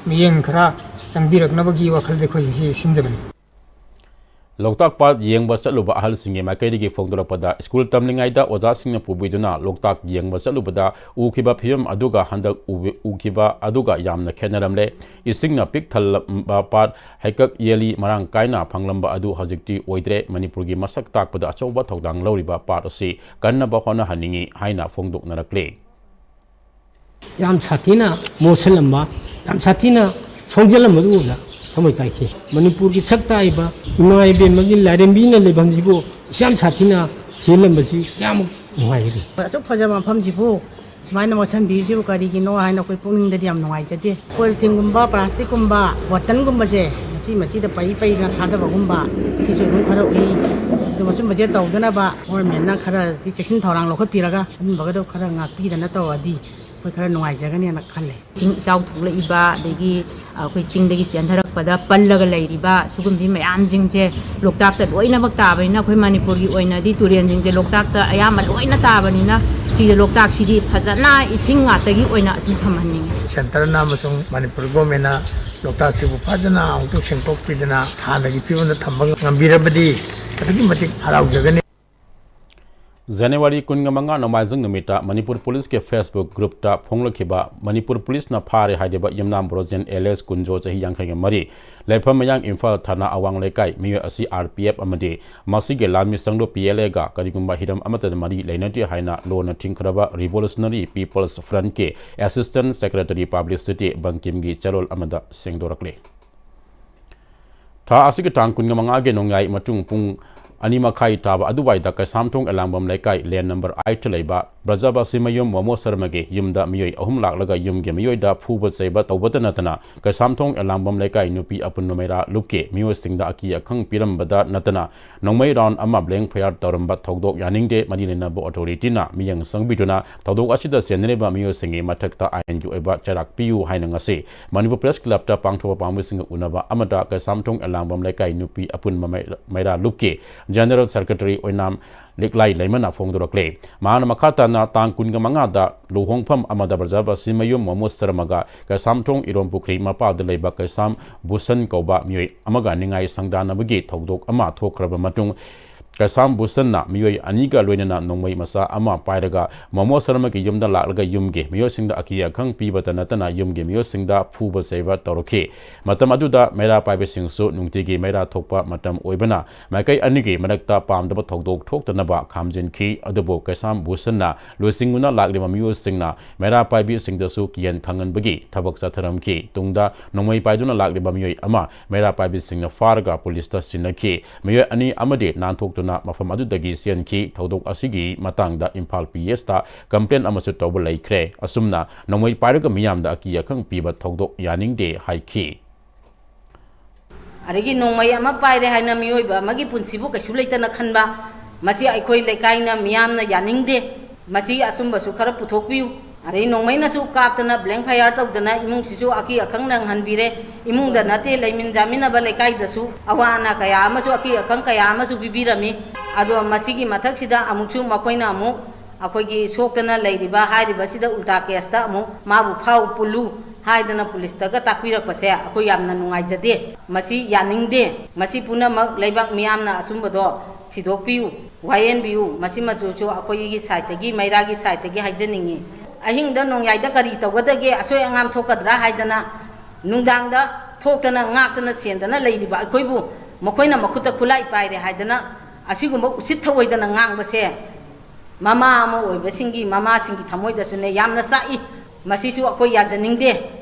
ꯃꯤꯠꯌꯦꯡ ꯈꯔ ꯆꯪꯕꯤꯔꯛꯅꯕꯒꯤ ꯋꯥꯈꯜꯗ ꯑꯩꯈꯣꯏ ꯉꯁꯤ ꯁꯤꯟꯖꯕꯅꯤ꯫ ꯂꯣꯛꯇꯥꯛ ꯄꯥꯠ ꯌꯦꯡꯕ ꯆꯠꯂꯨꯕ ꯑꯍꯜꯁꯤꯡꯒꯤ ꯃꯥꯏꯀꯩꯗꯒꯤ ꯐꯣꯡꯗꯣꯔꯛꯄꯗ, ꯁ꯭ꯀꯨꯜ ꯇꯝꯂꯤꯉꯩꯗ ꯑꯣꯖꯥꯁꯤꯡꯅ ꯄꯨꯕꯤꯗꯨꯅ ꯂꯣꯛꯇꯥꯛ ꯌꯦꯡꯕ ꯆꯠꯂꯨꯕꯗ ꯎꯈꯤꯕ ꯐꯤꯕꯝ ꯑꯗꯨꯒ ꯍꯟꯗꯛ ꯎꯕ-, ꯎꯈꯤꯕ ꯑꯗꯨꯒ ꯌꯥꯝꯅ ꯈꯦꯠꯅꯔꯝꯂꯦ꯫ ꯏꯁꯤꯡꯅ ꯄꯤꯛ ꯊꯜꯂꯝꯕ ꯄꯥꯠ, ꯍꯩꯀꯛ ꯌꯦꯜꯂꯤ ꯃꯔꯥꯡ ꯀꯥꯏꯅ ꯐꯪꯂꯝꯕ ꯑꯗꯨ ꯍꯧꯖꯤꯛꯇꯤ ꯑꯣꯏꯗ꯭ꯔꯦ꯫ ꯃꯅꯤꯄꯨꯔꯒꯤ ꯃꯁꯛ ꯇꯥꯛꯄꯗ ꯑꯆꯧꯕ ꯊꯧꯗꯥꯡ ꯂꯧꯔꯤꯕ ꯄꯥꯠ ꯑꯁꯤ ꯀꯟꯅꯕ ꯍꯣꯠꯅꯍꯟꯅꯤꯡꯏ ꯍꯥꯏꯅ ꯐꯣꯡꯗꯣꯛꯅꯔꯛꯂꯦ꯫ ꯌꯥꯝ ꯁꯥꯊꯤꯅ ꯃꯣꯠꯁꯤꯜꯂꯝꯕ, ꯌꯥꯝ ꯁꯥꯊꯤꯅ ꯁꯣꯡꯖꯜꯂꯝꯕꯗꯨ ꯎꯕꯗ ꯊꯃꯣꯏ ꯀꯥꯏꯈꯤ꯫ ꯃꯅꯤꯄꯨꯔꯒꯤ ꯁꯛ ꯇꯥꯛꯏꯕ ꯏꯃꯥ ꯏꯕꯦꯟꯃꯒꯤ ꯂꯥꯏꯔꯦꯝꯕꯤꯅ ꯂꯩꯐꯝꯁꯤꯕꯨ ꯌꯥꯝ ꯁꯥꯊꯤꯅ ꯊꯤꯍꯜꯂꯝꯕꯁꯤ ꯀꯌꯥꯃꯨꯛ ꯅꯨꯡꯉꯥꯏꯒꯅꯤ? ꯑꯁꯨꯛ ꯐꯖꯕ ꯃꯐꯝꯁꯤꯕꯨ ꯁꯨꯃꯥꯏꯅ ꯃꯣꯠꯁꯟꯕꯤꯔꯤꯁꯤꯕꯨ ꯀꯔꯤꯒꯤꯅꯣ ꯍꯥꯏꯅ ꯑꯩꯈꯣꯏ ꯄꯨꯛꯅꯤꯡꯗꯗꯤ ꯌꯥꯝ ꯅꯨꯡꯉꯥꯏꯖꯗꯦ꯫ ꯄꯣꯂꯤꯊꯤꯟꯒꯨꯝꯕ, ꯄ꯭ꯂꯥꯁꯇꯤꯛꯀꯨꯝꯕ, ꯕꯣꯇꯜꯒꯨꯝꯕꯁꯦ ꯃꯆꯤ ꯃꯆꯤꯗ ꯄꯩ ꯄꯩꯅ ꯊꯥꯗꯕꯒꯨꯝꯕ, ꯁꯤꯁꯨ ꯑꯗꯨꯝ ꯈꯔ ꯎꯏ꯫ ꯑꯗꯨ ꯃꯆꯨꯝꯕꯁꯦ ꯇꯧꯗꯅꯕ ꯒꯣꯔꯃꯦꯟꯅ ꯈꯔꯗꯤ ꯆꯦꯛꯁꯤꯟ ꯊꯧꯔꯥꯡ ꯂꯧꯈꯠꯄꯤꯔꯒ ꯑꯗꯨꯝꯕꯒꯗꯣ ꯈꯔ ꯉꯥꯛꯄꯤꯗꯅ ꯇꯧꯔꯗꯤ ꯑꯩꯈꯣꯏ ꯈꯔ ꯅꯨꯡꯉꯥꯏꯖꯒꯅꯦꯅ ꯈꯜꯂꯦ꯫ ꯏꯁꯤꯡ ꯏꯆꯥꯎ ꯊꯣꯛꯂꯛꯏꯕ, ꯑꯗꯒꯤ ꯑꯩꯈꯣꯏ ꯆꯤꯡꯗꯒꯤ ꯆꯦꯟꯊꯔꯛꯄꯗ ꯄꯜꯂꯒ ꯂꯩꯔꯤꯕ ꯁꯤꯒꯨꯝꯕꯤ ꯃꯌꯥꯝꯁꯤꯡꯁꯦ ꯂꯣꯛꯇꯥꯛꯇ ꯂꯣꯏꯅꯃꯛ ꯇꯥꯕꯅꯤꯅ, ꯑꯩꯈꯣꯏ ꯃꯅꯤꯄꯨꯔꯒꯤ ꯑꯣꯏꯅꯗꯤ ꯇꯨꯔꯦꯟꯁꯤꯡꯁꯦ ꯂꯣꯛꯇꯥꯛꯇ ꯑꯌꯥꯝꯕ ꯂꯣꯏꯅ ꯇꯥꯕꯅꯤꯅ, ꯁꯤꯁꯦ, ꯂꯣꯛꯇꯥꯛꯁꯤꯗꯤ ꯐꯖꯅ ꯏꯁꯤꯡ ꯉꯥꯛꯇꯒꯤ ꯑꯣꯏꯅ ꯑꯁꯨꯝ ꯊꯝꯍꯟꯅꯤꯡꯉꯤ꯫ ꯁꯦꯟꯇꯔꯅ ꯑꯃꯁꯨꯡ ꯃꯅꯤꯄꯨꯔ ꯒꯣꯔꯃꯦꯟꯅ ꯂꯣꯛꯇꯥꯛꯁꯤꯕꯨ ꯐꯖꯅ ꯑꯃꯨꯛꯇꯪ ꯁꯦꯡꯗꯣꯛꯄꯤꯗꯅ ꯍꯥꯟꯅꯒꯤ ꯐꯤꯕꯝꯗ ꯊꯝꯕ ꯉꯝꯕꯤꯔꯕꯗꯤ ꯑꯗꯨꯛꯀꯤ ꯃꯇꯤꯛ ꯍꯔꯥꯎꯖꯒꯅꯤ꯫ ꯖꯅꯋꯥꯔꯤ ꯀꯨꯟꯃꯉꯥ ꯅꯣꯡꯃꯥꯏꯖꯤꯡ ꯅꯨꯃꯤꯠꯇ ꯃꯅꯤꯄꯨꯔ ꯄꯨꯂꯤꯁꯀꯤ Facebook groupꯇ ꯐꯣꯡꯂꯛꯈꯤꯕ ꯃꯅꯤꯄꯨꯔ ꯄꯨꯂꯤꯁꯅ ꯐꯥꯔꯦ ꯍꯥꯏꯔꯤꯕ ꯌꯨꯝꯅꯥꯝ ꯕ꯭ꯔꯣꯖꯦꯟ alias ꯀꯨꯟꯖꯣ, ꯆꯍꯤ ꯌꯥꯡꯈꯩꯒ ꯃꯔꯤ, ꯂꯩꯐꯝ ꯃꯌꯥꯡ ꯏꯝꯐꯥꯜ ꯊꯥꯅꯥ ꯑꯋꯥꯡ ꯂꯩꯀꯥꯏ, ꯃꯤꯑꯣꯏ ꯑꯁꯤ RPF ꯑꯃꯗꯤ ꯃꯁꯤꯒꯤ ꯂꯥꯟꯃꯤ ꯆꯪꯗꯣ PLAꯒ ꯀꯔꯤꯒꯨꯝꯕ ꯍꯤꯔꯝ ꯑꯃꯠꯇꯗ ꯃꯔꯤ ꯂꯩꯅꯗꯦ ꯍꯥꯏꯅ ꯂꯣꯟꯅ ꯊꯤꯡꯈ꯭ꯔꯕ Revolutionary People's Frontꯀꯤ Assistant Secretary Publicity ꯕꯪꯀꯤꯝꯒꯤ ꯆꯦꯔꯣꯜ ꯑꯃꯗ ꯁꯦꯡꯗꯣꯔꯛꯂꯤ꯫ ꯊꯥ ꯑꯁꯤꯒꯤ ꯇꯥꯡ ꯀꯨꯟꯃꯉꯥꯒꯤ ꯅꯣꯡꯌꯥꯏ ꯃꯇꯨꯡ ꯄꯨꯡ ꯑꯅꯤ ꯃꯈꯥꯏ ꯇꯥꯕ ꯑꯗꯨꯋꯥꯏꯗ ꯀꯩꯁꯥꯝꯊꯣꯡ ꯑꯦꯂꯥꯡꯕꯝ ꯂꯩꯀꯥꯏ, lane number eight ꯂꯩꯕ ꯕ꯭ꯔꯖꯕꯥꯁꯤ ꯃꯌꯨꯝ ꯃꯣꯃꯣ ꯁꯔꯃꯒꯤ ꯌꯨꯝꯗ ꯃꯤꯑꯣꯏ ꯑꯍꯨꯝ ꯂꯥꯛꯂꯒ ꯌꯨꯝꯒꯤ ꯃꯤꯑꯣꯏꯗ ꯐꯨꯕ ꯆꯩꯕ ꯇꯧꯕꯇ ꯅꯠꯇꯅ, ꯀꯩꯁꯥꯝꯊꯣꯡ ꯑꯦꯂꯥꯡꯕꯝ ꯂꯩꯀꯥꯏ ꯅꯨꯄꯤ ꯑꯄꯨꯟꯕ ꯃꯩꯔꯥ ꯂꯨꯞꯀꯤ ꯃꯤꯑꯣꯏꯁꯤꯡꯗ ꯑꯀꯤ ꯑꯈꯪ ꯄꯤꯔꯝꯕꯗ ꯅꯠꯇꯅ, ꯅꯣꯡꯃꯩ round ꯑꯃ blank fire ꯇꯧꯔꯝꯕ ꯊꯧꯗꯣꯛ ꯌꯥꯅꯤꯡꯗꯦ꯫ ꯃꯔꯤ ꯂꯩꯅꯕ authorityꯅ ꯃꯤꯠꯌꯦꯡ ꯆꯪꯕꯤꯗꯨꯅ ꯊꯧꯗꯣꯛ ꯑꯁꯤꯗ ꯆꯦꯟꯅꯔꯤꯕ ꯃꯤꯑꯣꯏꯁꯤꯡꯒꯤ ꯃꯊꯛꯇ ꯑꯥꯏꯟꯒꯤ ꯑꯣꯏꯕ ꯆꯩꯔꯥꯛ ꯄꯤꯌꯨ ꯍꯥꯏꯅ ꯉꯁꯤ ꯃꯅꯤꯄꯨꯔ Press Clubꯇ ꯄꯥꯡꯊꯣꯛꯄ ꯄꯥꯝꯕꯁꯤꯡꯒ ꯎꯅꯕ ꯑꯃꯗ ꯀꯩꯁꯥꯝꯊꯣꯡ ꯑꯦꯂꯥꯡꯕꯝ ꯂꯩꯀꯥꯏ ꯅꯨꯄꯤ ꯑꯄꯨꯟꯕ ꯃꯩ-, ꯃꯩꯔꯥ ꯂꯨꯞꯀꯤ General Secretary ꯑꯣꯏꯅꯥꯝ ꯂꯤꯛꯂꯥꯏ ꯂꯩꯃꯅ ꯐꯣꯡꯗꯣꯔꯛꯂꯦ꯫ ꯃꯍꯥꯛꯅ ꯃꯈꯥ ꯇꯥꯅ ꯇꯥꯡ ꯀꯨꯟꯃꯉꯥꯗ ꯂꯨꯍꯣꯡꯐꯝ ꯑꯃꯗ ꯕ꯭ꯔꯖꯕꯥꯁꯤ ꯃꯌꯨꯝ ꯃꯣꯃꯣ ꯁꯔꯃꯒ ꯀꯩꯁꯥꯝꯊꯣꯡ ꯏꯔꯣꯝ ꯄꯨꯈ꯭ꯔꯤ ꯃꯄꯥꯗ ꯂꯩꯕ ꯀꯩꯁꯥꯝ ꯕꯨꯁꯟ ꯀꯧꯕ ꯃꯤꯑꯣꯏ ꯑꯃꯒ ꯅꯤꯡꯉꯥꯏ ꯁꯪꯗꯥꯅꯕꯒꯤ ꯊꯧꯗꯣꯛ ꯑꯃ ꯊꯣꯛꯈ꯭ꯔꯕ ꯃꯇꯨꯡ, ꯀꯩꯁꯥꯝ ꯕꯨꯁꯟꯅ ꯃꯤꯑꯣꯏ ꯑꯅꯤꯒ ꯂꯣꯏꯅꯅ ꯅꯣꯡꯃꯩ ꯃꯆꯥ ꯑꯃ ꯄꯥꯏꯔꯒ ꯃꯣꯃꯣ ꯁꯔꯃꯒꯤ ꯌꯨꯝꯗ ꯂꯥꯛꯂꯒ ꯌꯨꯝꯒꯤ ꯃꯤꯑꯣꯏꯁꯤꯡꯗ ꯑꯀꯤ ꯑꯈꯪ ꯄꯤꯕꯇ ꯅꯠꯇꯅ ꯌꯨꯝꯒꯤ ꯃꯤꯑꯣꯏꯁꯤꯡꯗ ꯐꯨꯕ ꯆꯩꯕ ꯇꯧꯔꯛꯈꯤ꯫ ꯃꯇꯝ ꯑꯗꯨꯗ ꯃꯩꯔꯥ ꯄꯥꯏꯕꯁꯤꯡꯁꯨ ꯅꯨꯡꯇꯤꯒꯤ ꯃꯩꯔꯥ ꯊꯣꯛꯄ ꯃꯇꯝ ꯑꯣꯏꯕꯅ ꯃꯥꯏꯀꯩ ꯑꯅꯤꯒꯤ ꯃꯔꯛꯇ ꯄꯥꯝꯗꯕ ꯊꯧꯗꯣꯛ ꯊꯣꯛꯇꯅꯕ ꯈꯥꯝꯖꯤꯟꯈꯤ꯫ ꯑꯗꯨꯕꯨ ꯀꯩꯁꯥꯝ ꯕꯨꯁꯟꯅ ꯂꯨꯆꯤꯡꯗꯨꯅ ꯂꯥꯛꯂꯤꯕ ꯃꯤꯑꯣꯏꯁꯤꯡꯅ ꯃꯩꯔꯥ ꯄꯥꯏꯕꯤꯁꯤꯡꯗꯁꯨ ꯀꯤꯍꯟ ꯈꯪꯍꯟꯕꯒꯤ ꯊꯕꯛ ꯆꯠꯊꯔꯝꯈꯤ꯫ ꯇꯨꯡꯗ ꯅꯣꯡꯃꯩ ꯄꯥꯏꯗꯨꯅ ꯂꯥꯛꯂꯤꯕ ꯃꯤꯑꯣꯏ ꯑꯃ ꯃꯩꯔꯥ ꯄꯥꯏꯕꯤꯁꯤꯡꯅ ꯐꯥꯔꯒ ꯄꯨꯂꯤꯁꯇ ꯁꯤꯟꯅꯈꯤ꯫ ꯃꯤꯑꯣꯏ ꯑꯅꯤ ꯑꯃꯗꯤ ꯅꯥꯟꯊꯣꯛꯇꯨꯅ ꯇꯨꯅ ꯃꯐꯝ ꯑꯗꯨꯗꯒꯤ ꯆꯦꯟꯈꯤ꯫ ꯊꯧꯗꯣꯛ ꯑꯁꯤꯒꯤ ꯃꯇꯥꯡꯗ ꯏꯝꯐꯥꯜ ꯄꯤ ꯑꯦꯁꯇ ꯀꯝꯄ꯭ꯂꯦꯟ ꯑꯃꯁꯨ ꯇꯧꯕ ꯂꯩꯈ꯭ꯔꯦ꯫ ꯑꯁꯨꯝꯅ ꯅꯣꯡꯃꯩ ꯄꯥꯏꯔꯒ ꯃꯤꯌꯥꯝꯗ ꯑꯀꯤ ꯑꯈꯪ ꯄꯤꯕ ꯊꯧꯗꯣꯛ ꯌꯥꯅꯤꯡꯗꯦ ꯍꯥꯏꯈꯤ꯫ ꯑꯗꯒꯤ ꯅꯣꯡꯃꯩ ꯑꯃ ꯄꯥꯏꯔꯦ ꯍꯥꯏꯅ ꯃꯤꯑꯣꯏꯕ ꯑꯃꯒꯤ ꯄꯨꯟꯁꯤꯕꯨ ꯀꯩꯁꯨ ꯂꯩꯇꯅ ꯈꯟꯕ, ꯃꯁꯤ ꯑꯩꯈꯣꯏ ꯂꯩꯀꯥꯏꯅ ꯃꯤꯌꯥꯝꯅ ꯌꯥꯅꯤꯡꯗꯦ꯫ ꯃꯁꯤ ꯑꯆꯨꯝꯕꯁꯨ ꯈꯔ ꯄꯨꯊꯣꯛꯄꯤꯌꯨ꯫ ꯑꯗꯩ ꯅꯣꯡꯃꯩꯅꯁꯨ ꯀꯥꯞꯇꯅ, blank fire ꯇꯧꯗꯅ ꯏꯃꯨꯡꯁꯤꯁꯨ ꯑꯀꯤ ꯑꯈꯪ ꯅꯪꯍꯟꯕꯤꯔꯦ꯫ ꯏꯃꯨꯡꯗ ꯅꯠꯇꯦ, ꯂꯩꯃꯤꯟ ꯆꯥꯃꯤꯟꯅꯕ ꯂꯩꯀꯥꯏꯗꯁꯨ ꯑꯋꯥ ꯑꯅꯥ ꯀꯌꯥ ꯑꯃꯁꯨ, ꯑꯀꯤ ꯑꯈꯪ ꯀꯌꯥ ꯑꯃꯁꯨ ꯄꯤꯕꯤꯔꯝꯃꯤ꯫ ꯑꯗꯣ ꯃꯁꯤꯒꯤ ꯃꯊꯛꯁꯤꯗ ꯑꯃꯨꯛꯁꯨ ꯃꯈꯣꯏꯅ ꯑꯃꯨꯛ ꯑꯩꯈꯣꯏꯒꯤ ꯁꯣꯛꯇꯅ ꯂꯩꯔꯤꯕ ꯍꯥꯏꯔꯤꯕꯁꯤꯗ ꯎꯜꯇꯥ ꯀꯦꯁꯇ ꯑꯃꯨꯛ ꯃꯥꯕꯨ ꯐꯥꯎ ꯄꯨꯜꯂꯨ ꯍꯥꯏꯗꯅ ꯄꯨꯂꯤꯁꯇꯒ ꯇꯥꯛꯄꯤꯔꯛꯄꯁꯦ ꯑꯩꯈꯣꯏ ꯌꯥꯝꯅ ꯅꯨꯡꯉꯥꯏꯖꯗꯦ꯫ ꯃꯁꯤ ꯌꯥꯅꯤꯡꯗꯦ꯫ ꯃꯁꯤ ꯄꯨꯝꯅꯃꯛ ꯂꯩꯕꯥꯛ ꯃꯤꯌꯥꯝꯅ ꯑꯆꯨꯝꯕꯗꯣ ꯊꯤꯗꯣꯛꯄꯤꯌꯨ, ꯋꯥꯌꯦꯟꯕꯤꯌꯨ꯫ ꯃꯁꯤꯃꯆꯨꯁꯨ ꯑꯩꯈꯣꯏꯒꯤ ꯁꯥꯏꯠꯇꯒꯤ, ꯃꯩꯔꯥꯒꯤ ꯁꯥꯏꯠꯇꯒꯤ ꯍꯥꯏꯖꯅꯤꯡꯉꯤ꯫ ꯑꯍꯤꯡꯗ ꯅꯣꯡꯌꯥꯏꯗ ꯀꯔꯤ ꯇꯧꯒꯗꯒꯦ, ꯑꯁꯣꯏ ꯑꯉꯥꯝ ꯊꯣꯛꯀꯗ꯭ꯔꯥ ꯍꯥꯏꯗꯅ ꯅꯨꯡꯗꯥꯡꯗ ꯊꯣꯛꯇꯅ ꯉꯥꯛꯇꯅ ꯁꯦꯟꯗꯅ ꯂꯩꯔꯤꯕ ꯑꯩꯈꯣꯏꯕꯨ ꯃꯈꯣꯏꯅ ꯃꯈꯨꯠꯇ ꯈꯨꯠꯂꯥꯏ ꯄꯥꯏꯔꯦ ꯍꯥꯏꯗꯅ ꯑꯁꯤꯒꯨꯝꯕ ꯎꯁꯤꯠ ꯊꯑꯣꯏꯗꯅ ꯉꯥꯡꯕꯁꯦ ꯃꯃꯥ ꯑꯃ ꯑꯣꯏꯕꯁꯤꯡꯒꯤ, ꯃꯃꯥꯁꯤꯡꯒꯤ ꯊꯃꯣꯏꯗꯁꯨꯅꯦ ꯌꯥꯝꯅ ꯆꯥꯛꯏ꯫ ꯃꯁꯤꯁꯨ ꯑꯩꯈꯣꯏ ꯌꯥꯖꯅꯤꯡꯗꯦ꯫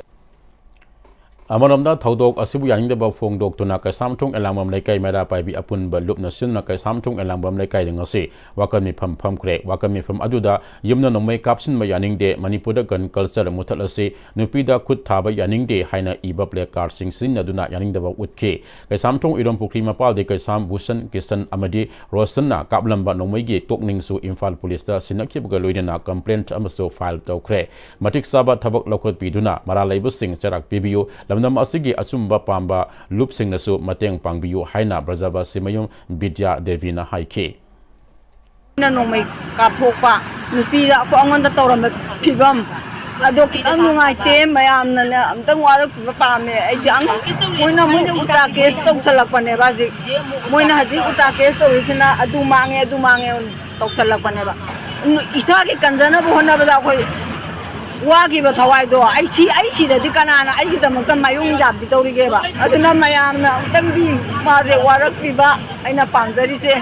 ꯑꯃꯔꯣꯝꯗ ꯊꯧꯗꯣꯛ ꯑꯁꯤꯕꯨ ꯌꯥꯅꯤꯡꯗꯕ ꯐꯣꯡꯗꯣꯛꯇꯨꯅ ꯀꯩꯁꯥꯝꯊꯣꯡ ꯑꯦꯂꯥꯡꯕꯝ ꯂꯩꯀꯥꯏ ꯃꯩꯔꯥ ꯄꯥꯏꯕꯤ ꯑꯄꯨꯟꯕ ꯂꯨꯞꯅ ꯁꯤꯟꯗꯨꯅ ꯀꯩꯁꯥꯝꯊꯣꯡ ꯑꯦꯂꯥꯡꯕꯝ ꯂꯩꯀꯥꯏꯗ ꯉꯁꯤ ꯋꯥꯀꯠ ꯃꯤꯐꯝ ꯐꯝꯈ꯭ꯔꯦ꯫ ꯋꯥꯀꯠ ꯃꯤꯐꯝ ꯑꯗꯨꯗ ꯌꯨꯝꯗ ꯅꯣꯡꯃꯩ ꯀꯥꯞꯁꯤꯟꯕ ꯌꯥꯅꯤꯡꯗꯦ, ꯃꯅꯤꯄꯨꯔꯗ gun culture ꯃꯨꯊꯠꯂꯁꯤ, ꯅꯨꯄꯤꯗ ꯈꯨꯠ ꯊꯥꯕ ꯌꯥꯅꯤꯡꯗꯦ ꯍꯥꯏꯅ ꯏꯕ placardꯁꯤꯡ ꯁꯤꯖꯤꯟꯅꯗꯨꯅ ꯌꯥꯅꯤꯡꯗꯕ ꯎꯠꯈꯤ꯫ ꯀꯩꯁꯥꯝꯊꯣꯡ ꯏꯔꯣꯝ ꯄꯨꯈ꯭ꯔꯤ ꯃꯄꯥꯜꯗꯤ ꯀꯩꯁꯥꯝ ꯚꯨꯁꯟ ꯀꯤꯁꯟ ꯑꯃꯗꯤ ꯔꯣꯁꯟꯅ ꯀꯥꯞꯂꯝꯕ ꯅꯣꯡꯃꯩꯒꯤ ꯇꯣꯛꯅꯤꯡꯁꯨ ꯏꯝꯐꯥꯜ ꯄꯨꯂꯤꯁꯇ ꯁꯤꯟꯅꯈꯤꯕꯒ ꯂꯣꯏꯅꯅ complaint ꯑꯃꯁꯨ file ꯇꯧꯈ꯭ꯔꯦ꯫ ꯃꯇꯤꯛ ꯆꯥꯕ ꯊꯕꯛ ꯂꯧꯈꯠꯄꯤꯗꯨꯅ ꯃꯔꯥꯜ ꯂꯩꯕꯁꯤꯡ ꯆꯩꯔꯥꯛ ꯄꯤꯕꯤꯌꯨ꯫ ꯂꯝꯗꯝ ꯑꯁꯤꯒꯤ ꯑꯆꯨꯝꯕ ꯄꯥꯝꯕ ꯂꯨꯞꯁꯤꯡꯅꯁꯨ ꯃꯇꯦꯡ ꯄꯥꯡꯕꯤꯌꯨ ꯍꯥꯏꯅ ꯕ꯭ꯔꯖꯕꯥꯁꯤ ꯃꯌꯨꯝ ꯕꯤꯗ꯭ꯌꯥ ꯗꯦꯕꯤꯅ ꯍꯥꯏꯈꯤ꯫ ꯑꯩꯅ ꯅꯣꯡꯃꯩ ꯀꯥꯞꯊꯣꯛꯄ ꯅꯨꯄꯤꯗ ꯑꯩꯈꯣꯏ ꯑꯩꯉꯣꯟꯗ ꯇꯧꯔꯝꯕ ꯐꯤꯕꯝ ꯑꯗꯣ ꯈꯤꯇꯪ ꯅꯨꯡꯉꯥꯏꯇꯦ꯫ ꯃꯌꯥꯝꯅꯅꯦ ꯑꯝꯇꯪ ꯋꯥꯔꯛꯄꯤꯕ ꯄꯥꯝꯃꯦ꯫ ꯑꯩꯁꯦ ꯑꯉꯥꯡ ꯃꯣꯏꯅ, ꯃꯣꯏꯅ ꯎꯜꯇꯥ ꯀꯦꯁ ꯇꯧꯁꯜꯂꯛꯄꯅꯦꯕ ꯍꯧꯖꯤꯛ꯫ ꯃꯣꯏꯅ ꯍꯧꯖꯤꯛ ꯎꯜꯇꯥ ꯀꯦꯁ ꯇꯧꯔꯤꯁꯤꯅ ꯑꯗꯨ ꯃꯥꯡꯉꯦ, ꯑꯗꯨ ꯃꯥꯡꯉꯦ ꯇꯧꯁꯜꯂꯛꯄꯅꯦꯕ꯫ ꯏꯁꯥꯒꯤ ꯀꯟꯖꯅꯕ ꯍꯣꯠꯅꯕꯗ ꯑꯩꯈꯣꯏ ꯋꯥꯈꯤꯕ ꯊꯋꯥꯏꯗꯣ ꯑꯩ ꯁꯤ, ꯑꯩ ꯁꯤꯗꯗꯤ ꯀꯅꯥꯅ ꯑꯩꯒꯤꯗꯃꯛꯇ ꯃꯥꯏꯌꯣꯡ ꯌꯥꯟꯕꯤꯗꯧꯔꯤꯒꯦꯕ? ꯑꯗꯨꯅ ꯃꯌꯥꯝꯅ ꯑꯃꯨꯛꯇꯪꯗꯤ ꯃꯥꯁꯦ ꯋꯥꯔꯛꯄꯤꯕ ꯑꯩꯅ ꯄꯥꯝꯖꯔꯤꯁꯦ꯫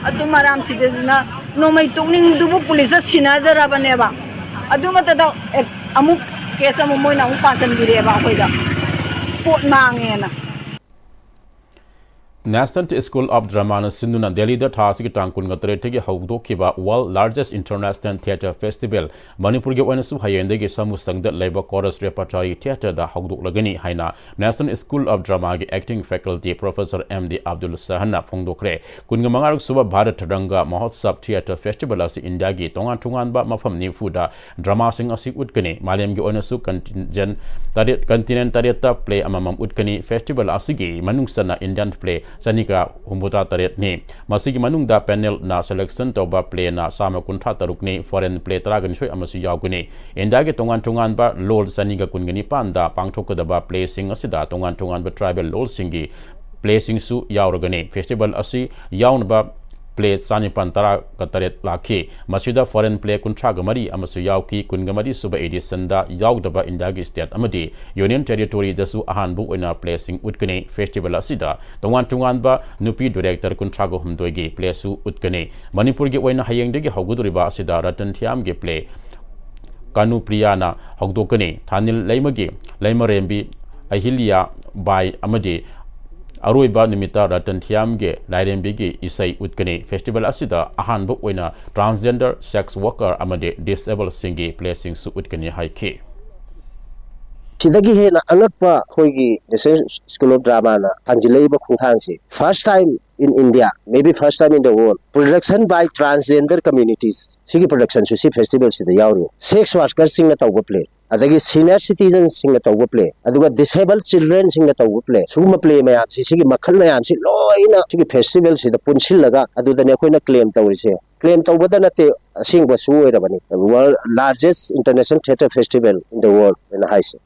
ꯑꯆꯨꯝ ꯑꯔꯥꯟ ꯊꯤꯖꯤꯟꯗꯨꯅ ꯅꯣꯡꯃꯩ ꯇꯣꯛꯅꯤꯡꯗꯨꯕꯨ ꯄꯨꯂꯤꯁꯇ ꯁꯤꯟꯅꯖꯔꯕꯅꯦꯕ꯫ ꯑꯗꯨꯃꯛꯇꯗ ꯑꯦ-, ꯑꯃꯨꯛ ꯀꯦꯁ ꯑꯃꯨꯛ ꯃꯣꯏꯅ ꯑꯃꯨꯛ ꯄꯥꯟꯁꯤꯟꯕꯤꯔꯛꯑꯦꯕ ꯑꯩꯈꯣꯏꯗ꯫ ꯄꯣꯠ ꯃꯥꯡꯉꯦꯅ꯫ National School of Dramaꯅ ꯁꯤꯟꯗꯨꯅ ꯗꯦꯜꯂꯤꯗ ꯊꯥ ꯑꯁꯤꯒꯤ ꯇꯥꯡ ꯀꯨꯟꯒ ꯇꯔꯦꯠꯇꯒꯤ ꯍꯧꯗꯣꯛꯈꯤꯕ World Largest International Theatre Festival, ꯃꯅꯤꯄꯨꯔꯒꯤ ꯑꯣꯏꯅꯁꯨ ꯍꯌꯦꯡꯗꯒꯤ ꯁꯥꯃꯨꯁꯪꯗ ꯂꯩꯕ Corus Repertory Theatreꯗ ꯍꯧꯗꯣꯛꯂꯒꯅꯤ ꯍꯥꯏꯅ National School of Dramaꯒꯤ acting faculty Professor M D Abdul Sahanꯅ ꯐꯣꯡꯗꯣꯛꯈ꯭ꯔꯦ꯫ ꯀꯨꯟꯒ ꯃꯉꯥꯔꯛ ꯁꯨꯕ ꯚꯥꯔꯠ ꯔꯪꯒ ꯃꯍꯣꯠꯁꯕ Theatre Festival ꯑꯁꯤ ꯏꯟꯗꯤꯌꯥꯒꯤ ꯇꯣꯉꯥꯟ ꯇꯣꯉꯥꯟꯕ ꯃꯐꯝ ꯅꯤꯐꯨꯗ dramaꯁꯤꯡ ꯑꯁꯤ ꯎꯠꯀꯅꯤ꯫ ꯃꯥꯂꯦꯝꯒꯤ ꯑꯣꯏꯅꯁꯨ continent ꯇꯔꯦꯠ, continent ꯇꯔꯦꯠꯇ play ꯑꯃꯃꯝ ꯎꯠꯀꯅꯤ꯫ Festival ꯑꯁꯤꯒꯤ ꯃꯅꯨꯡ ꯆꯟꯅ Indian play ꯆꯅꯤꯒ ꯍꯨꯝꯐꯨꯇꯔꯥ ꯇꯔꯦꯠꯅꯤ꯫ ꯃꯁꯤꯒꯤ ꯃꯅꯨꯡꯗ panelꯅ selection ꯇꯧꯕ playꯅ ꯆꯥꯝꯃ ꯀꯨꯟꯊ꯭ꯔꯥ ꯇꯔꯨꯛꯅꯤ, foreign play ꯇꯔꯥꯒ ꯅꯤꯊꯣꯏ ꯑꯃꯁꯨ ꯌꯥꯎꯒꯅꯤ꯫ ꯏꯟꯗꯤꯌꯥꯒꯤ ꯇꯣꯉꯥꯟ ꯇꯣꯉꯥꯟꯕ ꯂꯣꯜ ꯆꯅꯤꯒ ꯀꯨꯟꯒ ꯅꯤꯄꯥꯟꯗ ꯄꯥꯡꯊꯣꯛꯀꯗꯕ playꯁꯤꯡ ꯑꯁꯤꯗ ꯇꯣꯉꯥꯟ ꯇꯣꯉꯥꯟꯕ tribal ꯂꯣꯜꯁꯤꯡꯒꯤ playꯁꯤꯡꯁꯨ ꯌꯥꯎꯔꯒꯅꯤ꯫ Festival ꯑꯁꯤ ꯌꯥꯎꯅꯕ play ꯆꯥꯅꯤꯄꯥꯟ ꯇꯔꯥꯒ ꯇꯔꯦꯠ ꯂꯥꯛꯈꯤ꯫ ꯃꯁꯤꯗ foreign play ꯀꯨꯟꯊ꯭ꯔꯥꯒ ꯃꯔꯤ ꯑꯃꯁꯨ ꯌꯥꯎꯈꯤ꯫ ꯀꯨꯟꯒ ꯃꯔꯤ ꯁꯨꯕ editionꯗ ꯌꯥꯎꯗꯕ ꯏꯟꯗꯤꯌꯥꯒꯤ state ꯑꯃꯗꯤ Union Territoryꯗꯁꯨ ꯑꯍꯥꯟꯕ ꯑꯣꯏꯅ playꯁꯤꯡ ꯎꯠꯀꯅꯤ꯫ Festival ꯑꯁꯤꯗ ꯇꯣꯉꯥꯟ ꯇꯣꯉꯥꯟꯕ ꯅꯨꯄꯤ director ꯀꯨꯟꯊ꯭ꯔꯥꯒ ꯍꯨꯝꯗꯣꯏꯒꯤ playꯁꯨ ꯎꯠꯀꯅꯤ꯫ ꯃꯅꯤꯄꯨꯔꯒꯤ ꯑꯣꯏꯅ ꯍꯌꯦꯡꯗꯒꯤ ꯍꯧꯒꯗꯧꯔꯤꯕ ꯑꯁꯤꯗ ꯔꯇꯟ ꯊꯤꯌꯥꯝꯒꯤ play ꯀꯥꯅꯨꯄ꯭ꯔꯤꯌꯥꯅ ꯍꯧꯗꯣꯛꯀꯅꯤ꯫ ꯊꯥꯅꯤꯜ ꯂꯩꯃꯒꯤ ꯂꯩꯃꯔꯦꯝꯕꯤ ꯑꯍꯤꯂꯤꯌꯥ ꯕꯥꯏ ꯑꯃꯗꯤ ꯑꯔꯣꯏꯕ ꯅꯨꯃꯤꯠꯇ ꯔꯇꯟ ꯊꯤꯌꯥꯝꯒꯤ ꯂꯥꯏꯔꯦꯝꯕꯤꯒꯤ ꯏꯁꯩ ꯎꯠꯀꯅꯤ꯫ Festival ꯑꯁꯤꯗ ꯑꯍꯥꯟꯕ ꯑꯣꯏꯅ transgender, sex worker ꯑꯃꯗꯤ disablesꯁꯤꯡꯒꯤ playꯁꯤꯡꯁꯨ ꯎꯠꯀꯅꯤ ꯍꯥꯏꯈꯤ꯫ ꯁꯤꯗꯒꯤ ꯍꯦꯟꯅ ꯑꯉꯛꯄ ꯑꯩꯈꯣꯏꯒꯤ National School of Dramaꯅ ꯊꯥꯡꯖꯤꯜꯂꯛꯏꯕ ꯈꯣꯡꯊꯥꯡꯁꯤ, first time in India, maybe first time in the world, production by transgender communities꯫ ꯁꯤꯒꯤ productionꯁꯨ ꯁꯤ festivalꯁꯤꯗ ꯌꯥꯎꯔꯤ꯫ Sex workerꯁꯤꯡꯅ ꯇꯧꯕ play, ꯑꯗꯒꯤ senior citizensꯁꯤꯡꯅ ꯇꯧꯕ play, ꯑꯗꯨꯒ disabled childrenꯁꯤꯡꯅ ꯇꯧꯕ play, ꯁꯤꯒꯨꯝꯕ play ꯃꯌꯥꯝꯁꯤ, ꯁꯤꯒꯤ ꯃꯈꯜ ꯃꯌꯥꯝꯁꯤ ꯂꯣꯏꯅ ꯁꯤꯒꯤ festivalꯁꯤꯗ ꯄꯨꯟꯁꯤꯜꯂꯒ ꯑꯗꯨꯗꯅꯦ ꯑꯩꯈꯣꯏꯅ claim ꯇꯧꯔꯤꯁꯦ꯫ Claim ꯇꯧꯕꯗ ꯅꯠꯇꯦ, ꯑꯁꯦꯡꯕꯁꯨ ꯑꯣꯏꯔꯕꯅꯤ꯫ World largest international theatre festival in the world ꯍꯥꯏꯅ ꯍꯥꯏꯁꯦ꯫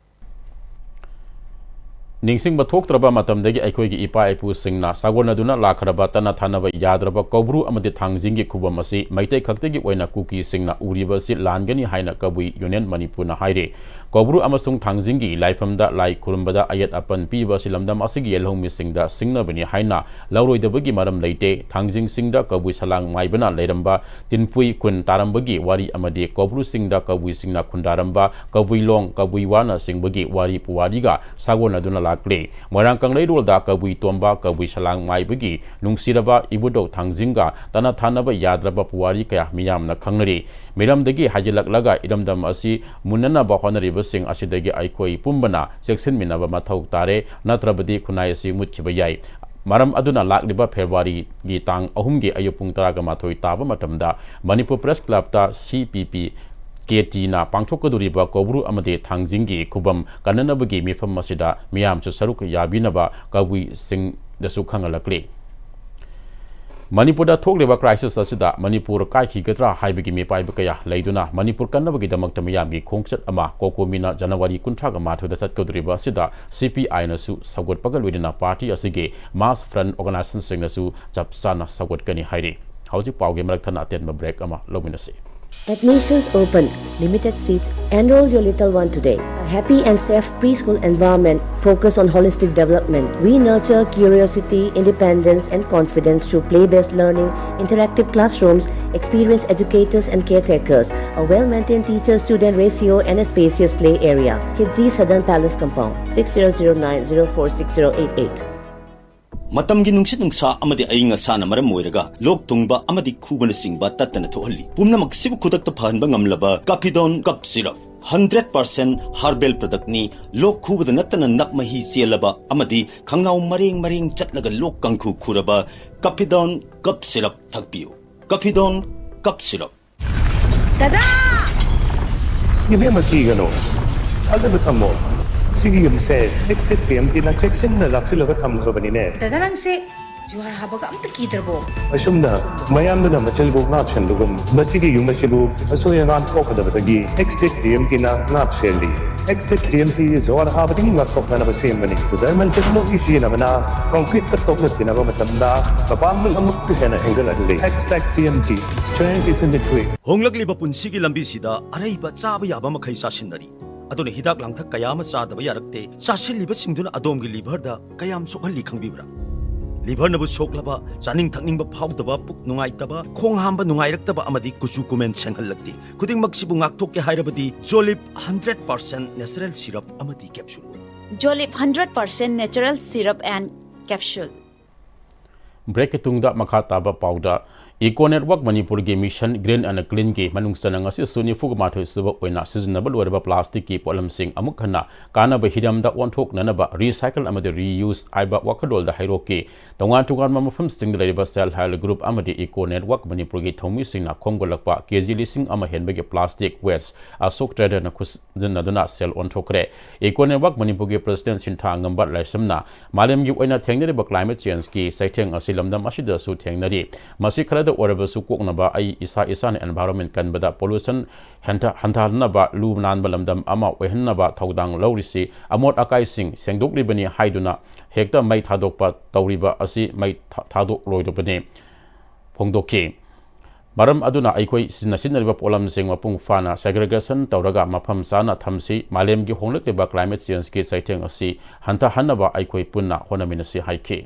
ꯅꯤꯡꯁꯤꯡꯕ ꯊꯣꯛꯇ꯭ꯔꯕ ꯃꯇꯝꯗꯒꯤ ꯑꯩꯈꯣꯏꯒꯤ ꯏꯄꯥ ꯏꯄꯨꯁꯤꯡꯅ ꯁꯥꯒꯣꯟꯅꯗꯨꯅ ꯂꯥꯛꯈ꯭ꯔꯕ ꯇꯠꯅ ꯊꯥꯅꯕ ꯌꯥꯗ꯭ꯔꯕ ꯀꯧꯕ꯭ꯔꯨ ꯑꯃꯗꯤ ꯊꯥꯡꯖꯤꯡꯒꯤ ꯈꯨꯕꯝ ꯑꯁꯤ ꯃꯩꯇꯩ ꯈꯛꯇꯒꯤ ꯑꯣꯏꯅ ꯀꯨꯀꯤꯁꯤꯡꯅ ꯎꯔꯤꯕ ꯑꯁꯤ ꯂꯥꯟꯒꯅꯤ ꯍꯥꯏꯅ ꯀꯕꯨꯏ Union ꯃꯅꯤꯄꯨꯔꯅ ꯍꯥꯏꯔꯤ꯫ ꯀꯧꯕ꯭ꯔꯨ ꯑꯃꯁꯨꯡ ꯊꯥꯡꯖꯤꯡꯒꯤ ꯂꯥꯏꯐꯝꯗ ꯂꯥꯏ ꯈꯨꯔꯨꯝꯕꯗ ꯑꯌꯦꯠ ꯑꯄꯟ ꯄꯤꯕ ꯑꯁꯤ ꯂꯝꯗꯝ ꯑꯁꯤꯒꯤ ꯂꯧꯃꯤꯁꯤꯡꯗ ꯁꯤꯡꯅꯕꯅꯤ ꯍꯥꯏꯅ ꯂꯧꯔꯣꯏꯗꯕꯒꯤ ꯃꯔꯝ ꯂꯩꯇꯦ꯫ ꯊꯥꯡꯖꯤꯡ ꯆꯤꯡꯗ ꯀꯕꯨꯏ ꯁꯂꯥꯡ ꯃꯥꯏꯕꯅ ꯂꯩꯔꯝꯕ ꯇꯤꯟꯄꯨꯏ ꯈꯨꯟ ꯇꯥꯔꯝꯕꯒꯤ ꯋꯥꯔꯤ ꯑꯃꯗꯤ ꯀꯧꯕ꯭ꯔꯨ ꯆꯤꯡꯗ ꯀꯕꯨꯏꯁꯤꯡꯅ ꯈꯨꯟꯗꯥꯔꯝꯕ ꯀꯕꯨꯏ ꯂꯣꯡ, ꯀꯕꯨꯏ ꯋꯥꯅꯆꯤꯡꯕꯒꯤ ꯋꯥꯔꯤ ꯄꯨꯋꯥꯔꯤꯒ ꯁꯥꯒꯣꯟꯅꯗꯨꯅ ꯂꯥꯛꯂꯤ꯫ ꯃꯣꯏꯔꯥꯡ ꯀꯪꯂꯩꯔꯣꯜꯗ ꯀꯕꯨꯏ ꯇꯣꯝꯕ, ꯀꯕꯨꯏ ꯁꯂꯥꯡ ꯃꯥꯏꯕꯒꯤ ꯅꯨꯡꯁꯤꯔꯕ ꯏꯕꯨꯙꯧ ꯊꯥꯡꯖꯤꯡꯒ ꯇꯅ ꯊꯥꯅꯕ ꯌꯥꯗ꯭ꯔꯕ ꯄꯨꯋꯥꯔꯤ ꯀꯌꯥ ꯃꯤꯌꯥꯝꯅ ꯈꯪꯅꯔꯤ꯫ ꯃꯤꯔꯝꯗꯒꯤ ꯍꯥꯏꯖꯤꯜꯂꯛꯂꯒ ꯏꯔꯝꯗꯝ ꯑꯁꯤ ꯃꯨꯟꯅꯅꯕ ꯍꯣꯠꯅꯔꯤꯕꯁꯤꯡ ꯑꯁꯤꯗꯒꯤ ꯑꯩꯈꯣꯏ ꯄꯨꯝꯕꯅ ꯆꯦꯛꯁꯤꯟꯃꯤꯟꯅꯕ ꯃꯊꯧ ꯇꯥꯔꯦ, ꯅꯠꯇ꯭ꯔꯕꯗꯤ ꯈꯨꯟꯅꯥꯏ ꯑꯁꯤ ꯃꯨꯠꯈꯤꯕ ꯌꯥꯏ꯫ ꯃꯔꯝ ꯑꯗꯨꯅ ꯂꯥꯛꯂꯤꯕ ꯐꯦꯕ꯭ꯔꯨꯋꯥꯔꯤꯒꯤ ꯇꯥꯡ ꯑꯍꯨꯝꯒꯤ ꯑꯌꯨꯛ ꯄꯨꯡ ꯇꯔꯥꯒ ꯃꯥꯊꯣꯏ ꯇꯥꯕ ꯃꯇꯝꯗ ꯃꯅꯤꯄꯨꯔ ꯄ꯭ꯔꯦꯁ ꯀ꯭ꯂꯕꯇ ꯁꯤ ꯄꯤ ꯄꯤ ꯀꯦ ꯇꯤꯅ ꯄꯥꯡꯊꯣꯛꯀꯗꯧꯔꯤꯕ ꯀꯧꯕ꯭ꯔꯨ ꯑꯃꯗꯤ ꯊꯥꯡꯖꯤꯡꯒꯤ ꯈꯨꯕꯝ ꯀꯟꯅꯅꯕꯒꯤ ꯃꯤꯐꯝ ꯑꯁꯤꯗ ꯃꯤꯌꯥꯝꯁꯨ ꯁꯔꯨꯛ ꯌꯥꯕꯤꯅꯕ ꯀꯕꯨꯏꯁꯤꯡꯗꯁꯨ ꯈꯪꯍꯜꯂꯛꯂꯤ꯫ ꯃꯅꯤꯄꯨꯔꯗ ꯊꯣꯛꯂꯤꯕ crisis ꯑꯁꯤꯗ ꯃꯅꯤꯄꯨꯔ ꯀꯥꯏꯈꯤꯒꯗ꯭ꯔꯥ ꯍꯥꯏꯕꯒꯤ ꯃꯤꯄꯥꯏꯕ ꯀꯌꯥ ꯂꯩꯗꯨꯅ ꯃꯅꯤꯄꯨꯔ ꯀꯟꯅꯕꯒꯤꯗꯃꯛꯇ ꯃꯤꯌꯥꯝꯒꯤ ꯈꯣꯡꯆꯠ ꯑꯃ ꯀꯣꯀꯣꯃꯤꯅ ꯖꯅꯋꯥꯔꯤ ꯀꯨꯟꯊ꯭ꯔꯥꯒ ꯃꯥꯊꯣꯏꯗ ꯆꯠꯀꯗꯧꯔꯤꯕ ꯑꯁꯤꯗ ꯁꯤ ꯄꯤ ꯑꯥꯏꯅꯁꯨ ꯁꯧꯒꯠꯄꯒ ꯂꯣꯏꯅꯅ party ꯑꯁꯤꯒꯤ mass front organizationꯁꯤꯡꯅꯁꯨ ꯆꯞ ꯆꯥꯅ ꯁꯧꯒꯠꯀꯅꯤ ꯍꯥꯏꯔꯤ꯫ ꯍꯧꯖꯤꯛ ꯄꯥꯎꯒꯤ ꯃꯔꯛ ꯊꯠꯅ ꯑꯇꯦꯟꯕ break ꯑꯃ ꯂꯧꯃꯤꯟꯅꯁꯤ꯫ Admissions open. Limited seats. Enroll your little one today. A happy and safe preschool environment focused on holistic development. We nurture curiosity, independence, and confidence through play-based learning, interactive classrooms, experienced educators and caretakers, a well-maintained teacher-student ratio, and a spacious play area. Kidzi Southern Palace Compound, six zero zero nine zero four six zero eight eight. ꯃꯇꯝꯒꯤ ꯅꯨꯡꯁꯤꯠ ꯅꯨꯡꯁꯥ ꯑꯃꯗꯤ ꯑꯏꯪ ꯑꯁꯥꯅ ꯃꯔꯝ ꯑꯣꯏꯔꯒ ꯂꯣꯛ ꯊꯨꯡꯕ ꯑꯃꯗꯤ ꯈꯨꯕꯅꯆꯤꯡꯕ ꯇꯠꯇꯅ ꯊꯣꯛꯍꯜꯂꯤ꯫ ꯄꯨꯝꯅꯃꯛꯁꯤꯕꯨ ꯈꯨꯗꯛꯇ ꯐꯍꯟꯕ ꯉꯝꯂꯕ Caphidone Cough Syrup, hundred percent herbal productꯅꯤ꯫ ꯂꯣꯛ ꯈꯨꯕꯗ ꯅꯠꯇꯅ ꯅꯞ ꯃꯍꯤ ꯆꯦꯜꯂꯕ ꯑꯃꯗꯤ ꯈꯪꯅꯥꯎ ꯃꯔꯦꯡ ꯃꯔꯦꯡ ꯆꯠꯂꯒ ꯂꯣꯛ ꯀꯥꯡꯈꯨ ꯈꯨꯔꯕ Caphidone Cough Syrup ꯊꯛꯄꯤꯌꯨ꯫ Caphidone Cough Syrup꯫ ꯗꯗꯥ! ꯏꯕꯦꯝꯃ, ꯀꯤꯒꯅꯨ꯫ ꯊꯥꯖꯕ ꯊꯝꯃꯣ꯫ ꯁꯤꯒꯤ ꯌꯨꯝꯁꯦ Extech TMTꯅ ꯆꯦꯛꯁꯤꯟꯅ ꯂꯥꯛꯁꯤꯜꯂꯒ ꯊꯝꯈ꯭ꯔꯕꯅꯤꯅꯦ꯫ ꯗꯗꯥ, ꯅꯪꯁꯦ ꯖꯨꯍꯥꯔ ꯍꯥꯕꯒ ꯑꯝꯇ ꯀꯤꯗ꯭ꯔꯕꯣ? ꯑꯁꯨꯝꯅ ꯃꯌꯥꯝꯗꯨꯅ ꯃꯆꯤꯜꯕꯨ ꯉꯥꯛ ꯁꯦꯟꯕꯒꯨꯝ, ꯃꯁꯤꯒꯤ ꯌꯨꯝ ꯑꯁꯤꯕꯨ ꯑꯁꯣꯏ ꯑꯉꯥꯝ ꯊꯣꯛꯀꯗꯕꯗꯒꯤ Extech TMTꯅ ꯉꯥꯛ ꯁꯦꯜꯂꯤ꯫ Extech TMT ꯖꯨꯍꯥꯔ ꯍꯥꯕꯗꯒꯤ ꯉꯥꯛꯊꯣꯛꯅꯅꯕ ꯁꯦꯝꯕꯅꯤ꯫ German technology ꯁꯤꯖꯤꯟꯅꯕꯅ concreteꯀ ꯇꯣꯛꯅ ꯇꯤꯟꯅꯕ ꯃꯇꯝꯗ ꯃꯄꯥꯡꯒꯜ ꯑꯃꯨꯛꯀ ꯍꯦꯟꯅ ꯍꯦꯟꯒꯠꯍꯜꯂꯤ꯫ Extech TMT, strength is in the grit. ꯍꯣꯡꯂꯛꯂꯤꯕ ꯄꯨꯟꯁꯤꯒꯤ ꯂꯝꯕꯤꯁꯤꯗ ꯑꯔꯩꯕ ꯆꯥꯕ ꯌꯥꯕ ꯃꯈꯩ ꯆꯥꯁꯤꯟꯅꯔꯤ꯫ ꯑꯗꯨꯅ ꯍꯤꯗꯥꯛ ꯂꯥꯡꯊꯛ ꯀꯌꯥ ꯑꯃ ꯆꯥꯗꯕ ꯌꯥꯔꯛꯇꯦ꯫ ꯆꯥꯁꯤꯜꯂꯤꯕꯁꯤꯡꯗꯨꯅ ꯑꯗꯣꯝꯒꯤ ꯂꯤꯚꯔꯗ ꯀꯌꯥꯝ ꯁꯣꯛꯍꯜꯂꯤ ꯈꯪꯕꯤꯕ꯭ꯔꯥ? ꯂꯤꯚꯔꯅꯕꯨ ꯁꯣꯛꯂꯕ, ꯆꯥꯅꯤꯡ ꯊꯛꯅꯤꯡꯕ ꯐꯥꯎꯗꯕ, ꯄꯨꯛ ꯅꯨꯡꯉꯥꯏꯇꯕ, ꯈꯣꯡ ꯍꯥꯝꯕ ꯅꯨꯡꯉꯥꯏꯔꯛꯇꯕ ꯑꯃꯗꯤ ꯀꯨꯆꯨ ꯀꯨꯃꯦꯟ ꯁꯦꯡꯍꯜꯂꯛꯇꯦ꯫ ꯈꯨꯗꯤꯡꯃꯛꯁꯤꯕꯨ ꯉꯥꯛꯊꯣꯛꯀꯦ ꯍꯥꯏꯔꯕꯗꯤ ꯖꯣꯂꯤꯞ ꯍꯟꯗ꯭ꯔꯦꯠ ꯄꯥꯔꯁꯦꯟ ꯅꯦꯆꯔꯦꯜ ꯁꯤꯔꯞ ꯑꯃꯗꯤ capsule. Jolip hundred percent natural syrup and capsule. ꯕ꯭ꯔꯦꯛꯀꯤ ꯇꯨꯡꯗ ꯃꯈꯥ ꯇꯥꯕ ꯄꯥꯎꯗ, ꯏꯀꯣ ꯅꯦꯠꯋꯥꯔꯛ ꯃꯅꯤꯄꯨꯔꯒꯤ ꯃꯤꯁꯟ ꯒ꯭ꯔꯤꯟ ꯑꯦꯟ ꯀ꯭ꯂꯤꯟꯒꯤ ꯃꯅꯨꯡ ꯆꯟꯅ ꯉꯁꯤꯁꯨ ꯅꯤꯐꯨꯒ ꯃꯥꯊꯣꯏ ꯁꯨꯕ ꯑꯣꯏꯅ ꯁꯤꯖꯤꯟꯅꯕ ꯂꯣꯏꯔꯕ ꯄ꯭ꯂꯥꯁꯇꯤꯛꯀꯤ ꯄꯣꯠꯂꯝꯁꯤꯡ ꯑꯃꯨꯛ ꯍꯟꯅ ꯀꯥꯟꯅꯕ ꯍꯤꯔꯝꯗ ꯑꯣꯟꯊꯣꯛꯅꯅꯕ recycle ꯑꯃꯗꯤ reuse ꯍꯥꯏꯕ ꯋꯥꯈꯜꯂꯣꯟꯗ ꯍꯩꯔꯣꯛꯀꯤ ꯇꯣꯉꯥꯟ ꯇꯣꯉꯥꯟꯕ ꯃꯐꯝꯁꯤꯡꯗ ꯂꯩꯔꯤꯕ Self Help Group ꯑꯃꯗꯤ ꯏꯀꯣ ꯅꯦꯠꯋꯥꯔꯛ ꯃꯅꯤꯄꯨꯔꯒꯤ ꯊꯧꯃꯤꯁꯤꯡꯅ ꯈꯣꯝꯒꯠꯂꯛꯄ ꯀꯦ ꯖꯤ ꯂꯤꯁꯤꯡ ꯑꯃ ꯍꯦꯟꯕꯒꯤ ꯄ꯭ꯂꯥꯁꯇꯤꯛ ꯋꯦꯁ ꯑꯁꯣꯛ ꯇ꯭ꯔꯦꯗꯔꯅ ꯈꯨꯠꯁꯤꯟꯅꯗꯨꯅ ꯁꯦꯜ ꯑꯣꯟꯊꯣꯛꯈ꯭ꯔꯦ꯫ ꯏꯀꯣ ꯅꯦꯠꯋꯥꯔꯛ ꯃꯅꯤꯄꯨꯔꯒꯤ ꯄ꯭ꯔꯁꯤꯗꯦꯟꯠ ꯁꯤꯟꯊꯥ ꯉꯝꯕ ꯂꯥꯏꯁ꯭ꯔꯝꯅ ꯃꯥꯂꯦꯝꯒꯤ ꯑꯣꯏꯅ ꯊꯦꯡꯅꯔꯤꯕ climate changeꯀꯤ ꯆꯩꯊꯦꯡ ꯑꯁꯤ ꯂꯝꯗꯝ ꯑꯁꯤꯗꯁꯨ ꯊꯦꯡꯅꯔꯤ꯫ ꯃꯁꯤ ꯈꯔꯗ ꯑꯣꯏꯔꯕꯁꯨ ꯀꯣꯛꯅꯕ ꯑꯩ ꯏꯁꯥ ꯏꯁꯥꯅ environment ꯀꯟꯕꯗ pollution ꯍꯟꯊ-, ꯍꯟꯊꯍꯟꯅꯕ ꯂꯨ ꯅꯥꯟꯕ ꯂꯝꯗꯝ ꯑꯃ ꯑꯣꯏꯍꯟꯅꯕ ꯊꯧꯗꯥꯡ ꯂꯧꯔꯤꯁꯤ ꯑꯃꯣꯠ ꯑꯀꯥꯏꯁꯤꯡ ꯁꯦꯡꯗꯣꯛꯂꯤꯕꯅꯤ ꯍꯥꯏꯗꯨꯅ ꯍꯦꯛꯇ ꯃꯩ ꯊꯥꯗꯣꯛꯄ ꯇꯧꯔꯤꯕ ꯑꯁꯤ ꯃꯩ ꯊꯥ-, ꯊꯥꯗꯣꯛꯂꯣꯏꯗꯕꯅꯤ ꯐꯣꯡꯗꯣꯛꯈꯤ꯫ ꯃꯔꯝ ꯑꯗꯨꯅ ꯑꯩꯈꯣꯏ ꯁꯤꯖꯤꯟꯅ-, ꯁꯤꯖꯤꯟꯅꯔꯤꯕ ꯄꯣꯠꯂꯝꯁꯤꯡ ꯃꯄꯨꯡ ꯐꯥꯅ segregation ꯇꯧꯔꯒ ꯃꯐꯝ ꯆꯥꯅ ꯊꯝꯁꯤ꯫ ꯃꯥꯂꯦꯝꯒꯤ ꯍꯣꯡꯂꯛꯂꯤꯕ climate changeꯀꯤ ꯆꯩꯊꯦꯡ ꯑꯁꯤ ꯍꯟꯊꯍꯟꯅꯕ ꯑꯩꯈꯣꯏ ꯄꯨꯟꯅ ꯍꯣꯠꯅꯃꯤꯟꯅꯁꯤ ꯍꯥꯏꯈꯤ꯫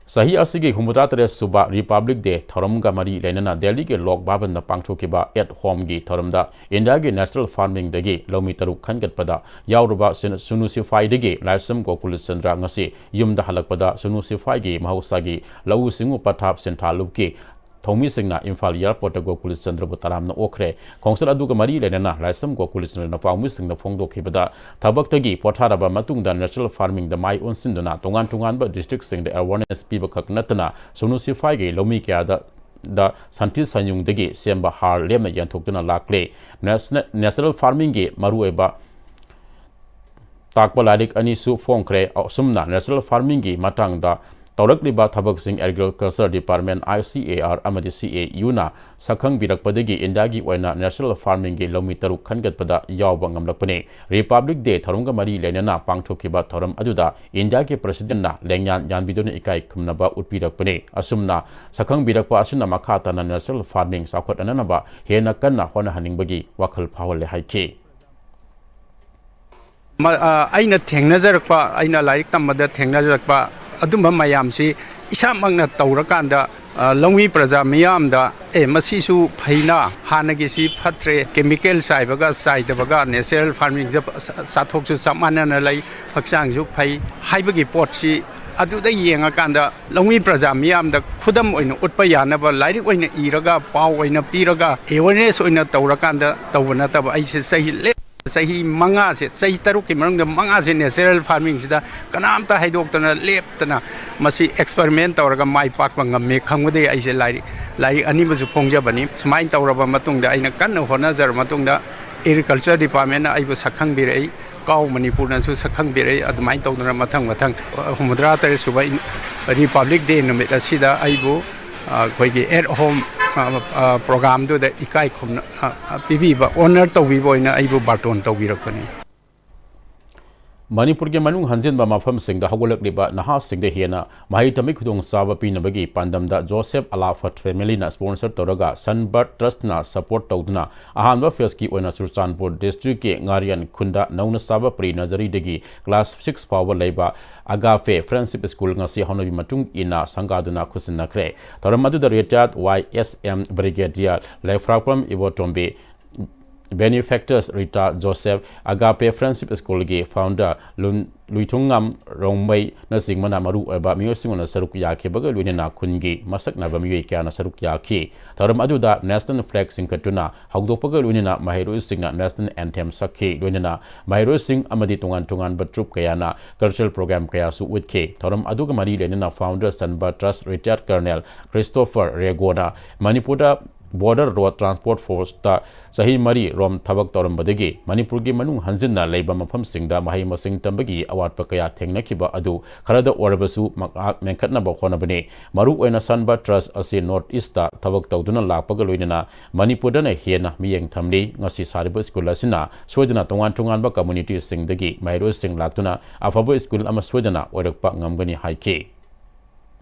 ꯆꯍꯤ ꯑꯁꯤꯒꯤ ꯍꯨꯝꯐꯨꯇꯔꯥ ꯇꯔꯦꯠ ꯁꯨꯕ Republic Day ꯊꯧꯔꯝꯒ ꯃꯔꯤ ꯂꯩꯅꯅ ꯗꯦꯜꯂꯤꯒꯤ ꯂꯣꯛ ꯚꯕꯟꯗ ꯄꯥꯡꯊꯣꯛꯈꯤꯕ At Homeꯒꯤ ꯊꯧꯔꯝꯗ ꯏꯟꯗꯤꯌꯥꯒꯤ national farmingꯗꯒꯤ ꯂꯧꯃꯤ ꯇꯔꯨꯛ ꯈꯟꯒꯠꯄꯗ ꯌꯥꯎꯔꯨꯕ ꯁꯤꯟ-, ꯁꯨꯅꯨ ꯁꯤꯐꯥꯏꯗꯒꯤ ꯂꯥꯏꯁ꯭ꯔꯝ ꯒꯣꯀꯨꯂꯆꯟꯗ꯭ꯔ ꯉꯁꯤ ꯌꯨꯝꯗ ꯍꯜꯂꯛꯄꯗ ꯁꯨꯅꯨ ꯁꯤꯐꯥꯏꯒꯤ ꯃꯍꯧꯁꯥꯒꯤ ꯂꯧꯎ ꯁꯤꯡꯎ ꯄꯊꯥꯞ ꯁꯤꯟꯊꯥ ꯂꯨꯞꯀꯤ ꯊꯧꯃꯤꯁꯤꯡꯅ ꯏꯝꯐꯥꯜ airportꯇ ꯒꯣꯀꯨꯂꯆꯟꯗ꯭ꯔꯕꯨ ꯇꯔꯥꯝꯅ ꯑꯣꯛꯈ꯭ꯔꯦ꯫ ꯈꯣꯡꯆꯠ ꯑꯗꯨꯒ ꯃꯔꯤ ꯂꯩꯅꯅ ꯂꯥꯏꯁ꯭ꯔꯝ ꯒꯣꯀꯨꯂꯆꯟꯗ꯭ꯔꯅ ꯄꯥꯎꯃꯤꯁꯤꯡꯗ ꯐꯣꯡꯗꯣꯛꯈꯤꯕꯗ, ꯊꯕꯛꯇꯒꯤ ꯄꯣꯊꯥꯔꯕ ꯃꯇꯨꯡꯗ natural farmingꯗ ꯃꯥꯏ ꯑꯣꯟꯁꯤꯟꯗꯨꯅ ꯇꯣꯉꯥꯟ ꯇꯣꯉꯥꯟꯕ districtꯁꯤꯡꯗ awareness ꯄꯤꯕ ꯈꯛ ꯅꯠꯇꯅ ꯁꯨꯅꯨ ꯁꯤꯐꯥꯏꯒꯤ ꯂꯧꯃꯤ ꯀꯌꯥꯗ ꯗ ꯁꯟꯊꯤ ꯁꯟꯌꯨꯡꯗꯒꯤ ꯁꯦꯝꯕ ꯍꯥꯔ ꯂꯦꯝꯅ ꯌꯦꯟꯊꯣꯛꯇꯨꯅ ꯂꯥꯛꯂꯦ꯫ Nation-, natural farmingꯒꯤ ꯃꯔꯨꯑꯣꯏꯕ ꯇꯥꯛꯄ ꯂꯥꯏꯔꯤꯛ ꯑꯅꯤꯁꯨ ꯐꯣꯡꯈ꯭ꯔꯦ꯫ ꯑꯁꯨꯝꯅ natural farmingꯒꯤ ꯃꯇꯥꯡꯗ ꯇꯧꯔꯛꯂꯤꯕ ꯊꯕꯛꯁꯤꯡ Agriculture Department, I C A R ꯑꯃꯗꯤ C A Uꯅ ꯁꯛꯈꯪꯕꯤꯔꯛꯄꯗꯒꯤ ꯏꯟꯗꯤꯌꯥꯒꯤ ꯑꯣꯏꯅ natural farmingꯒꯤ ꯂꯧꯃꯤ ꯇꯔꯨꯛ ꯈꯟꯒꯠꯄꯗ ꯌꯥꯎꯕ ꯉꯝꯂꯛꯄꯅꯤ꯫ Republic Day ꯊꯧꯔꯝꯒ ꯃꯔꯤ ꯂꯩꯅꯅ ꯄꯥꯡꯊꯣꯛꯈꯤꯕ ꯊꯧꯔꯝ ꯑꯗꯨꯗ ꯏꯟꯗꯤꯌꯥꯒꯤ Presidentꯅ ꯂꯦꯡꯌꯥꯟ ꯌꯥꯟꯕꯤꯗꯨꯅ ꯏꯀꯥꯏ ꯈꯨꯝꯅꯕ ꯎꯠꯄꯤꯔꯛꯄꯅꯤ꯫ ꯑꯁꯨꯝꯅ ꯁꯛꯈꯪꯕꯤꯔꯛꯄ ꯑꯁꯤꯅ ꯃꯈꯥ ꯇꯥꯅ natural farming ꯆꯥꯎꯈꯠꯅꯅꯕ ꯍꯦꯟꯅ ꯀꯟꯅ ꯍꯣꯠꯅꯍꯟꯅꯤꯡꯕꯒꯤ ꯋꯥꯈꯜ ꯐꯥꯎꯍꯜꯂꯦ ꯍꯥꯏꯈꯤ꯫ ꯃ-, ꯑ, ꯑꯩꯅ ꯊꯦꯡꯅꯖꯔꯛꯄ, ꯑꯩꯅ ꯂꯥꯏꯔꯤꯛ ꯇꯝꯕꯗ ꯊꯦꯡꯅꯖꯔꯛꯄ ꯑꯗꯨꯝꯕ ꯃꯌꯥꯝꯁꯤ ꯏꯁꯥꯃꯛꯅ ꯇꯧꯔꯀꯥꯟꯗ, ꯑ, ꯂꯧꯃꯤ ꯄ꯭ꯔꯖꯥ ꯃꯤꯌꯥꯝꯗ, "ꯑꯦ, ꯃꯁꯤꯁꯨ ꯐꯩꯅ, ꯍꯥꯟꯅꯒꯤꯁꯤ ꯐꯠꯇ꯭ꯔꯦ, chemical ꯆꯥꯏꯕꯒ ꯆꯥꯏꯗꯕꯒ natural farmingꯗ ꯆꯥꯊꯣꯛꯁꯨ ꯆꯞ ꯃꯥꯟꯅꯅ ꯂꯩ, ꯍꯛꯆꯥꯡꯁꯨ ꯐꯩ" ꯍꯥꯏꯕꯒꯤ ꯄꯣꯠꯁꯤ ꯑꯗꯨꯗ ꯌꯦꯡꯉꯀꯥꯟꯗ ꯂꯧꯃꯤ ꯄ꯭ꯔꯖꯥ ꯃꯤꯌꯥꯝꯗ ꯈꯨꯗꯝ ꯑꯣꯏꯅ ꯎꯠꯄ ꯌꯥꯅꯕ, ꯂꯥꯏꯔꯤꯛ ꯑꯣꯏꯅ ꯏꯔꯒ, ꯄꯥꯎ ꯑꯣꯏꯅ ꯄꯤꯔꯒ, awareness ꯑꯣꯏꯅ ꯇꯧꯔꯀꯥꯟꯗ ꯇꯧꯕ ꯅꯠꯇꯕ, ꯑꯩꯁꯦ ꯆꯍꯤ ꯂꯦꯞ-, ꯆꯍꯤ ꯃꯉꯥꯁꯦ, ꯆꯍꯤ ꯇꯔꯨꯛꯀꯤ ꯃꯅꯨꯡꯗ ꯃꯉꯥꯁꯦ natural farmingꯁꯤꯗ ꯀꯅꯥꯝꯇ ꯍꯥꯏꯗꯣꯛꯇꯅ ꯂꯦꯞꯇꯅ ꯃꯁꯤ experiment ꯇꯧꯔꯒ ꯃꯥꯏ ꯄꯥꯛꯄ ꯉꯝꯃꯦ ꯈꯪꯕꯗꯒꯤ ꯑꯩꯁꯦ ꯂꯥꯏꯔꯤꯛ, ꯂꯥꯏꯔꯤꯛ ꯑꯅꯤꯃꯁꯨ ꯐꯣꯡꯖꯕꯅꯤ꯫ ꯁꯨꯃꯥꯏꯅ ꯇꯧꯔꯕ ꯃꯇꯨꯡꯗ ꯑꯩꯅ ꯀꯟꯅ ꯍꯣꯠꯅꯖꯔꯕ ꯃꯇꯨꯡꯗ Agriculture Departmentꯅ ꯑꯩꯕꯨ ꯁꯛꯈꯪꯕꯤꯔꯛꯏ, ꯀꯥꯎ ꯃꯅꯤꯄꯨꯔꯅꯁꯨ ꯁꯛꯈꯪꯕꯤꯔꯛꯏ꯫ ꯑꯗꯨꯃꯥꯏꯅ ꯇꯧꯗꯅ ꯃꯊꯪ ꯃꯊꯪ ꯍꯨꯝꯐꯨꯇꯔꯥ ꯇꯔꯦꯠ ꯁꯨꯕ Republic Day ꯅꯨꯃꯤꯠ ꯑꯁꯤꯗ ꯑꯩꯕꯨ, ꯑ, ꯑꯩꯈꯣꯏꯒꯤ at home, ꯑ, ꯑ, programꯗꯨꯗ ꯏꯀꯥꯏ ꯈꯨꯝꯅ-, ꯑ, ꯑ, ꯄꯤꯕꯤꯕ, honor ꯇꯧꯕꯤꯕ ꯑꯣꯏꯅ ꯑꯩꯕꯨ ꯕꯥꯔꯇꯣꯟ ꯇꯧꯕꯤꯔꯛꯄꯅꯤ꯫ ꯃꯅꯤꯄꯨꯔꯒꯤ ꯃꯅꯨꯡ ꯍꯟꯖꯤꯟꯕ ꯃꯐꯝꯁꯤꯡꯗ ꯍꯧꯒꯠꯂꯛꯂꯤꯕ ꯅꯍꯥꯁꯤꯡꯗ ꯍꯦꯟꯅ ꯃꯍꯩ ꯇꯝꯕꯒꯤ ꯈꯨꯗꯣꯡꯆꯥꯕ ꯄꯤꯅꯕꯒꯤ ꯄꯥꯟꯗꯝꯗ Joseph Alafa Familyꯅ sponsor ꯇꯧꯔꯒ Sunbird Trustꯅ support ꯇꯧꯗꯨꯅ ꯑꯍꯥꯟꯕ phaseꯀꯤ ꯑꯣꯏꯅ ꯆꯨꯔꯆꯥꯟꯄꯨꯔ districtꯀꯤ ꯉꯥꯔꯤꯌꯥꯟ ꯈꯨꯟꯗ ꯅꯧꯅ ꯁꯥꯕ pre nurseryꯗꯒꯤ class six ꯐꯥꯎꯕ ꯂꯩꯕ Agape Friendship School ꯉꯁꯤ ꯍꯧꯅꯕꯤ ꯃꯇꯨꯡ ꯏꯟꯅ ꯁꯪꯒꯥꯗꯨꯅ ꯈꯨꯠꯁꯤꯟꯅꯈ꯭ꯔꯦ꯫ ꯊꯧꯔꯝ ꯑꯗꯨꯗ retired Y S M Brigadier ꯂꯩꯐ꯭ꯔꯥꯛꯄꯝ ꯏꯕꯣꯇꯣꯝꯕꯤ, Benefactors Rita Joseph, Agape Friendship Schoolꯒꯤ founder ꯂꯨꯟ-, ꯂꯨꯏꯊꯨꯡꯉꯝ ꯔꯣꯡꯃꯩꯅꯆꯤꯡꯕꯅ ꯃꯔꯨ ꯑꯣꯏꯕ ꯃꯤꯑꯣꯏꯁꯤꯡꯅ ꯁꯔꯨꯛ ꯌꯥꯈꯤꯕꯒ ꯂꯣꯏꯅꯅ ꯈꯨꯟꯒꯤ ꯃꯁꯛ ꯅꯥꯏꯕ ꯃꯤꯑꯣꯏ ꯀꯌꯥꯅ ꯁꯔꯨꯛ ꯌꯥꯈꯤ꯫ ꯊꯧꯔꯝ ꯑꯗꯨꯗ national flag ꯆꯤꯡꯈꯠꯇꯨꯅ ꯍꯧꯗꯣꯛꯄꯒ ꯂꯣꯏꯅꯅ ꯃꯍꯩꯔꯣꯏꯁꯤꯡꯅ national anthem ꯁꯛꯈꯤ꯫ ꯂꯣꯏꯅꯅ ꯃꯍꯩꯔꯣꯏꯁꯤꯡ ꯑꯃꯗꯤ ꯇꯣꯉꯥꯟ ꯇꯣꯉꯥꯟꯕ troupe ꯀꯌꯥꯅ cultural program ꯀꯌꯥꯁꯨ ꯎꯠꯈꯤ꯫ ꯊꯧꯔꯝ ꯑꯗꯨꯒ ꯃꯔꯤ ꯂꯩꯅꯅ founder Sunbird Trust retired Colonel Christopher Regoꯅ ꯃꯅꯤꯄꯨꯔꯗ Border Road Transport Forceꯇ ꯆꯍꯤ ꯃꯔꯤ ꯔꯣꯝ ꯊꯕꯛ ꯇꯧꯔꯝꯕꯗꯒꯤ ꯃꯅꯤꯄꯨꯔꯒꯤ ꯃꯅꯨꯡ ꯍꯟꯖꯤꯟꯅ ꯂꯩꯕ ꯃꯐꯝꯁꯤꯡꯗ ꯃꯍꯩ ꯃꯁꯤꯡ ꯇꯝꯕꯒꯤ ꯑꯋꯥꯠꯄ ꯀꯌꯥ ꯊꯦꯡꯅꯈꯤꯕ ꯑꯗꯨ ꯈꯔꯗ ꯑꯣꯏꯔꯕꯁꯨ ꯃꯍꯥꯛ ꯃꯦꯟꯈꯠꯅꯕ ꯍꯣꯠꯅꯕꯅꯤ꯫ ꯃꯔꯨꯑꯣꯏꯅ Sunbird Trust ꯑꯁꯤ North Eastꯇ ꯊꯕꯛ ꯇꯧꯗꯨꯅ ꯂꯥꯛꯄꯒ ꯂꯣꯏꯅꯅ ꯃꯅꯤꯄꯨꯔꯗꯅ ꯍꯦꯟꯅ ꯃꯤꯠꯌꯦꯡ ꯊꯝꯂꯤ꯫ ꯉꯁꯤ ꯁꯥꯔꯤꯕ ꯁ꯭ꯀꯨꯜ ꯑꯁꯤꯅ ꯁꯣꯏꯗꯅ ꯇꯣꯉꯥꯟ ꯇꯣꯉꯥꯟꯕ communityꯁꯤꯡꯗꯒꯤ ꯃꯍꯩꯔꯣꯏꯁꯤꯡ ꯂꯥꯛꯇꯨꯅ ꯑꯐꯕ ꯁ꯭ꯀꯨꯜ ꯑꯃ ꯁꯣꯏꯗꯅ ꯑꯣꯏꯔꯛꯄ ꯉꯝꯒꯅꯤ ꯍꯥꯏꯈꯤ꯫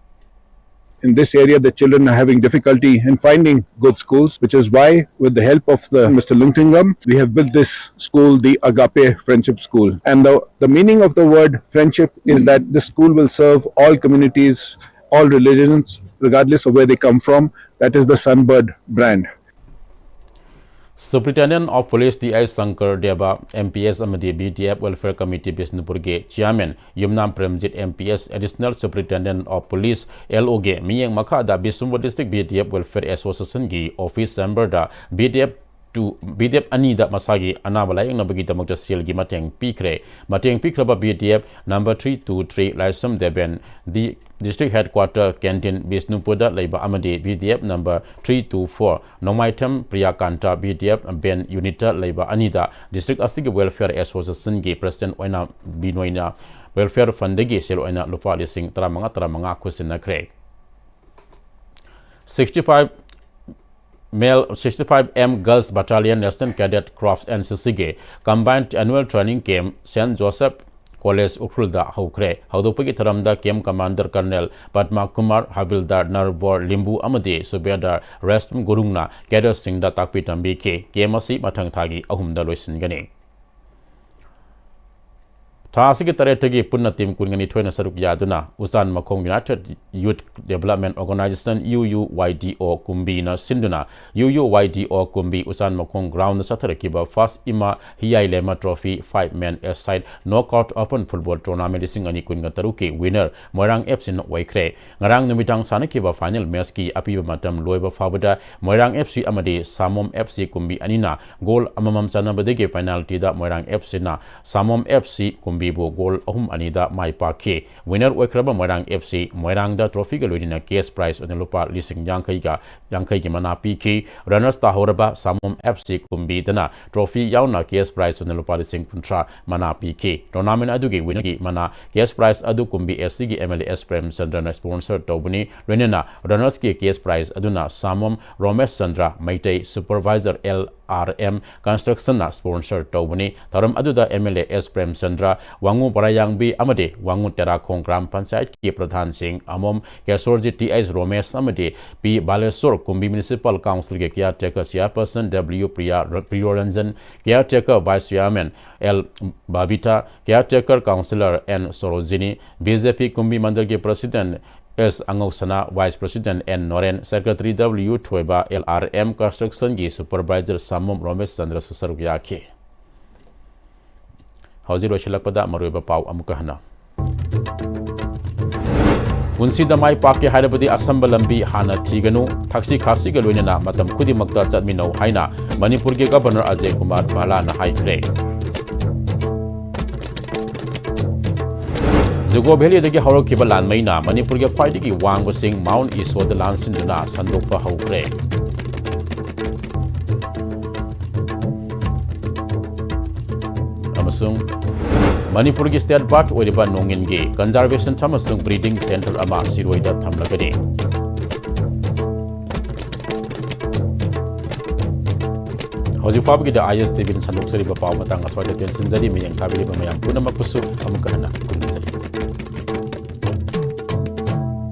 In this area, the children are having difficulty in finding good schools, which is why, with the help of the Mister Lungtingam, we have built this school, the Agape Friendship School. And the, the meaning of the word friendship is that the school will serve all communities, all religions, regardless of where they come from. That is the Sunbird brand. Superintendent of Police D I Shankar Deva, M P S ꯑꯃꯗꯤ B D F Welfare Committee ꯕꯤꯁꯅꯨꯄꯨꯔꯒꯤ Chairman Yumnam Premjit, M P S, Additional Superintendent of Police, L O ꯒꯤ ꯃꯤꯠꯌꯦꯡ ꯃꯈꯥꯗ Bishnupur District B D F Welfare Associationꯒꯤ office chamberꯗ B D F two, B D F ꯑꯅꯤꯗ ꯃꯁꯥꯒꯤ ꯑꯅꯥꯕ ꯂꯥꯌꯦꯡꯅꯕꯒꯤꯗꯃꯛꯇ ꯁꯦꯜꯒꯤ ꯃꯇꯦꯡ ꯄꯤꯈ꯭ꯔꯦ꯫ ꯃꯇꯦꯡ ꯄꯤꯈ꯭ꯔꯕ B D F number three two three ꯂꯥꯏꯁ꯭ꯔꯝ ꯗꯦꯕꯦꯟ, ꯗꯤ District Headquarter Canteen ꯕꯤꯁꯅꯨꯄꯨꯔꯗ ꯂꯩꯕ ꯑꯃꯗꯤ B D F number three two four ꯅꯣꯡꯃꯥꯏꯊꯦꯝ ꯄ꯭ꯔꯤꯌꯥꯀꯥꯟꯇ B D F Ben Unitꯇ ꯂꯩꯕ ꯑꯅꯤꯗ district ꯑꯁꯤꯒꯤ Welfare Associationꯒꯤ President ꯑꯣꯏꯅ ꯕꯤꯅꯣꯏꯅ Welfare Fundꯗꯒꯤ ꯁꯦꯜ ꯑꯣꯏꯅ ꯂꯨꯄꯥ ꯂꯤꯁꯤꯡ ꯇꯔꯥꯃꯉꯥ, ꯇꯔꯥꯃꯉꯥ ꯈꯨꯠꯁꯤꯟꯅꯈ꯭ꯔꯦ꯫ Sixty five male, sixty five M Girls Battalion National Cadet Corps, N C Cꯒꯤ Combined Annual Training Camp Saint Joseph College ꯎꯈ꯭ꯔꯨꯜꯗ ꯍꯧꯈ꯭ꯔꯦ꯫ ꯍꯧꯗꯣꯛꯄꯒꯤ ꯊꯧꯔꯝꯗ Camp Commander Colonel Padma Kumar, ꯍꯕꯤꯜꯗꯥꯔ ꯅꯔꯕꯣꯔ Limbu ꯑꯃꯗꯤ ꯁꯨꯕꯦꯗꯥꯔ ꯔꯦꯁꯝ ꯒꯨꯔꯨꯡꯅ cadetꯁꯤꯡꯗ ꯇꯥꯛꯄꯤ ꯇꯝꯕꯤꯈꯤ꯫ Camp ꯑꯁꯤ ꯃꯊꯪ ꯊꯥꯒꯤ ꯑꯍꯨꯝꯗ ꯂꯣꯏꯁꯤꯟꯒꯅꯤ꯫ ꯊꯥ ꯑꯁꯤꯒꯤ ꯇꯔꯦꯠꯇꯒꯤ ꯄꯨꯟꯅ team ꯀꯨꯟꯒ ꯅꯤꯊꯣꯏꯅ ꯁꯔꯨꯛ ꯌꯥꯗꯨꯅ ꯎꯆꯥꯟ ꯃꯈꯣꯡ United Youth Development Organisation, U U Y D O, ꯀꯨꯝꯕꯤꯅ ꯁꯤꯟꯗꯨꯅ U U Y D O ꯀꯨꯝꯕꯤ ꯎꯆꯥꯟ ꯃꯈꯣꯡ groundꯗ ꯆꯠꯊꯔꯛꯈꯤꯕ First ꯏꯃꯥ ꯍꯤꯌꯥꯏ ꯂꯦꯃ Trophy five man a side knockout open football tournament ꯂꯤꯁꯤꯡ ꯑꯅꯤ ꯀꯨꯟꯒ ꯇꯔꯨꯛꯀꯤ winner ꯃꯣꯏꯔꯥꯡ F Cꯅ ꯑꯣꯏꯈ꯭ꯔꯦ꯫ ꯉꯔꯥꯡ ꯅꯨꯃꯤꯗꯥꯡ ꯁꯥꯟꯅꯈꯤꯕ final matchꯀꯤ ꯑꯄꯤꯕ ꯃꯇꯝ ꯂꯣꯏꯕ ꯐꯥꯎꯕꯗ ꯃꯣꯏꯔꯥꯡ F C ꯑꯃꯗꯤ ꯁꯥꯃꯣꯝ F C ꯀꯨꯝꯕꯤ ꯑꯅꯤꯅ goal ꯑꯃꯃꯝ ꯆꯟꯅꯕꯗꯒꯤ penaltyꯗ ꯃꯣꯏꯔꯥꯡ F Cꯅ ꯁꯥꯃꯣꯝ F C ꯀꯨꯝꯕꯤ ꯕꯨ ꯒꯣꯜ ꯑꯍꯨꯝ ꯑꯅꯤꯗ ꯃꯥꯏ ꯄꯥꯛꯈꯤ꯫ Winner ꯑꯣꯏꯈ꯭ꯔꯕ ꯃꯣꯏꯔꯥꯡ F C ꯃꯣꯏꯔꯥꯡꯗ trophyꯒ ꯂꯣꯏꯅꯅ cash prize ꯑꯣꯏꯅ ꯂꯨꯄꯥ ꯂꯤꯁꯤꯡ ꯌꯥꯡꯈꯩꯒ ꯌꯥꯡꯈꯩꯒꯤ ꯃꯅꯥ ꯄꯤꯈꯤ꯫ Runners ꯇꯥꯍꯧꯔꯕ ꯁꯥꯃꯣꯝ F C ꯀꯨꯝꯕꯤꯗꯅ trophy ꯌꯥꯎꯅ cash prize ꯑꯣꯏꯅ ꯂꯨꯄꯥ ꯂꯤꯁꯤꯡ ꯀꯨꯟꯊ꯭ꯔꯥ ꯃꯅꯥ ꯄꯤꯈꯤ꯫ Tournament ꯑꯗꯨꯒꯤ winnerꯒꯤ ꯃꯅꯥ cash prize ꯑꯗꯨ ꯀꯨꯝꯕꯤ S Cꯒꯤ M L A S ꯄ꯭ꯔꯦꯝꯆꯟꯗ꯭ꯔꯅ sponsor ꯇꯧꯕꯅꯤ꯫ ꯂꯣꯏꯅꯅ runnersꯀꯤ cash prize ꯑꯗꯨꯅ ꯁꯥꯃꯣꯝ ꯔꯣꯃꯦꯁ Chandra Meitei supervisor L R M constructionꯅ sponsor ꯇꯧꯕꯅꯤ꯫ ꯊꯧꯔꯝ ꯑꯗꯨꯗ M L A S Premchandra, ꯋꯥꯉꯨ ꯄꯔꯥꯌꯥꯡꯕꯤ ꯑꯃꯗꯤ ꯋꯥꯉꯨ ꯇꯦꯔꯥꯈꯣꯡ ꯒ꯭ꯔꯥꯝ ꯄꯟꯆꯥꯌꯠꯀꯤ ꯄ꯭ꯔꯙꯥꯟꯁꯤꯡ ꯑꯃꯣꯝ ꯀꯦꯁꯣꯔꯖꯤ T H ꯔꯣꯃꯦꯁ ꯑꯃꯗꯤ P Balasore ꯀꯨꯝꯕꯤ municipal councilꯒꯤ caretaker chairperson W Priya ꯔ-, ꯄ꯭ꯔꯤꯌꯣꯔꯟꯖꯟ, caretaker vice chairman L Babita, caretaker councillor N Sarojini, B J P ꯀꯨꯝꯕꯤ ꯃꯟꯗꯜꯒꯤ president S ꯑꯉꯧꯁꯅꯥ, vice president N Noren, secretary W ꯊꯣꯏꯕ, L R M constructionꯒꯤ supervisor ꯁꯥꯃꯣꯝ ꯔꯣꯃꯦꯁ ꯆꯟꯗ꯭ꯔꯁꯨ ꯁꯔꯨꯛ ꯌꯥꯈꯤ꯫ ꯍꯧꯖꯤꯛ ꯂꯣꯏꯁꯤꯜꯂꯛꯄꯗ ꯃꯔꯨꯑꯣꯏꯕ ꯄꯥꯎ ꯑꯃꯨꯛꯀ ꯍꯟꯅ꯫ ꯄꯨꯟꯁꯤꯗ ꯃꯥꯏ ꯄꯥꯛꯀꯦ ꯍꯥꯏꯔꯕꯗꯤ ꯑꯁꯝꯕ ꯂꯝꯕꯤ ꯍꯥꯟꯅ ꯊꯤꯒꯅꯨ, ꯊꯛꯁꯤ ꯈꯥꯁꯤꯒ ꯂꯣꯏꯅꯅ ꯃꯇꯝ ꯈꯨꯗꯤꯡꯃꯛꯇ ꯆꯠꯃꯤꯟꯅꯧ ꯍꯥꯏꯅ ꯃꯅꯤꯄꯨꯔꯒꯤ Governor ꯑꯖꯌ ꯀꯨꯃꯥꯔ ꯚꯜꯂꯥꯅ ꯍꯥꯏꯈ꯭ꯔꯦ꯫ ꯖꯨꯀꯣ ꯚꯦꯂꯤꯗꯒꯤ ꯍꯧꯔꯛꯈꯤꯕ ꯂꯥꯟꯃꯩꯅ ꯃꯅꯤꯄꯨꯔꯒꯤ ꯈ꯭ꯋꯥꯏꯗꯒꯤ ꯋꯥꯡꯕ ꯆꯤꯡ ꯃꯥꯎꯟ ꯏꯁꯣꯗ ꯂꯥꯟꯁꯤꯟꯗꯨꯅ ꯁꯟꯗꯣꯛꯄ ꯍꯧꯈ꯭ꯔꯦ꯫ ꯑꯃꯁꯨꯡ ꯃꯅꯤꯄꯨꯔꯒꯤ state bird ꯑꯣꯏꯔꯤꯕ ꯅꯣꯡꯏꯟꯒꯤ conservation ꯑꯃꯁꯨꯡ breeding centre ꯑꯃ ꯁꯤꯔꯣꯏꯗ ꯊꯝꯂꯒꯅꯤ꯫ ꯍꯧꯖꯤꯛ ꯐꯥꯎꯕꯒꯤꯗꯤ I S T Vꯅ ꯁꯟꯗꯣꯛꯆꯔꯤꯕ ꯄꯥꯎ ꯃꯇꯥꯡ ꯑꯁ꯭ꯋꯥꯏꯗ ꯇꯦꯟꯁꯤꯟꯖꯔꯤ꯫ ꯃꯤꯠꯌꯦꯡ ꯊꯥꯕꯤꯔꯤꯕ ꯃꯌꯥꯝ ꯄꯨꯝꯅꯃꯛꯄꯨꯁꯨ ꯑꯃꯨꯛꯀ ꯍꯟꯅ ꯈꯨꯔꯨꯝꯖꯔꯤ꯫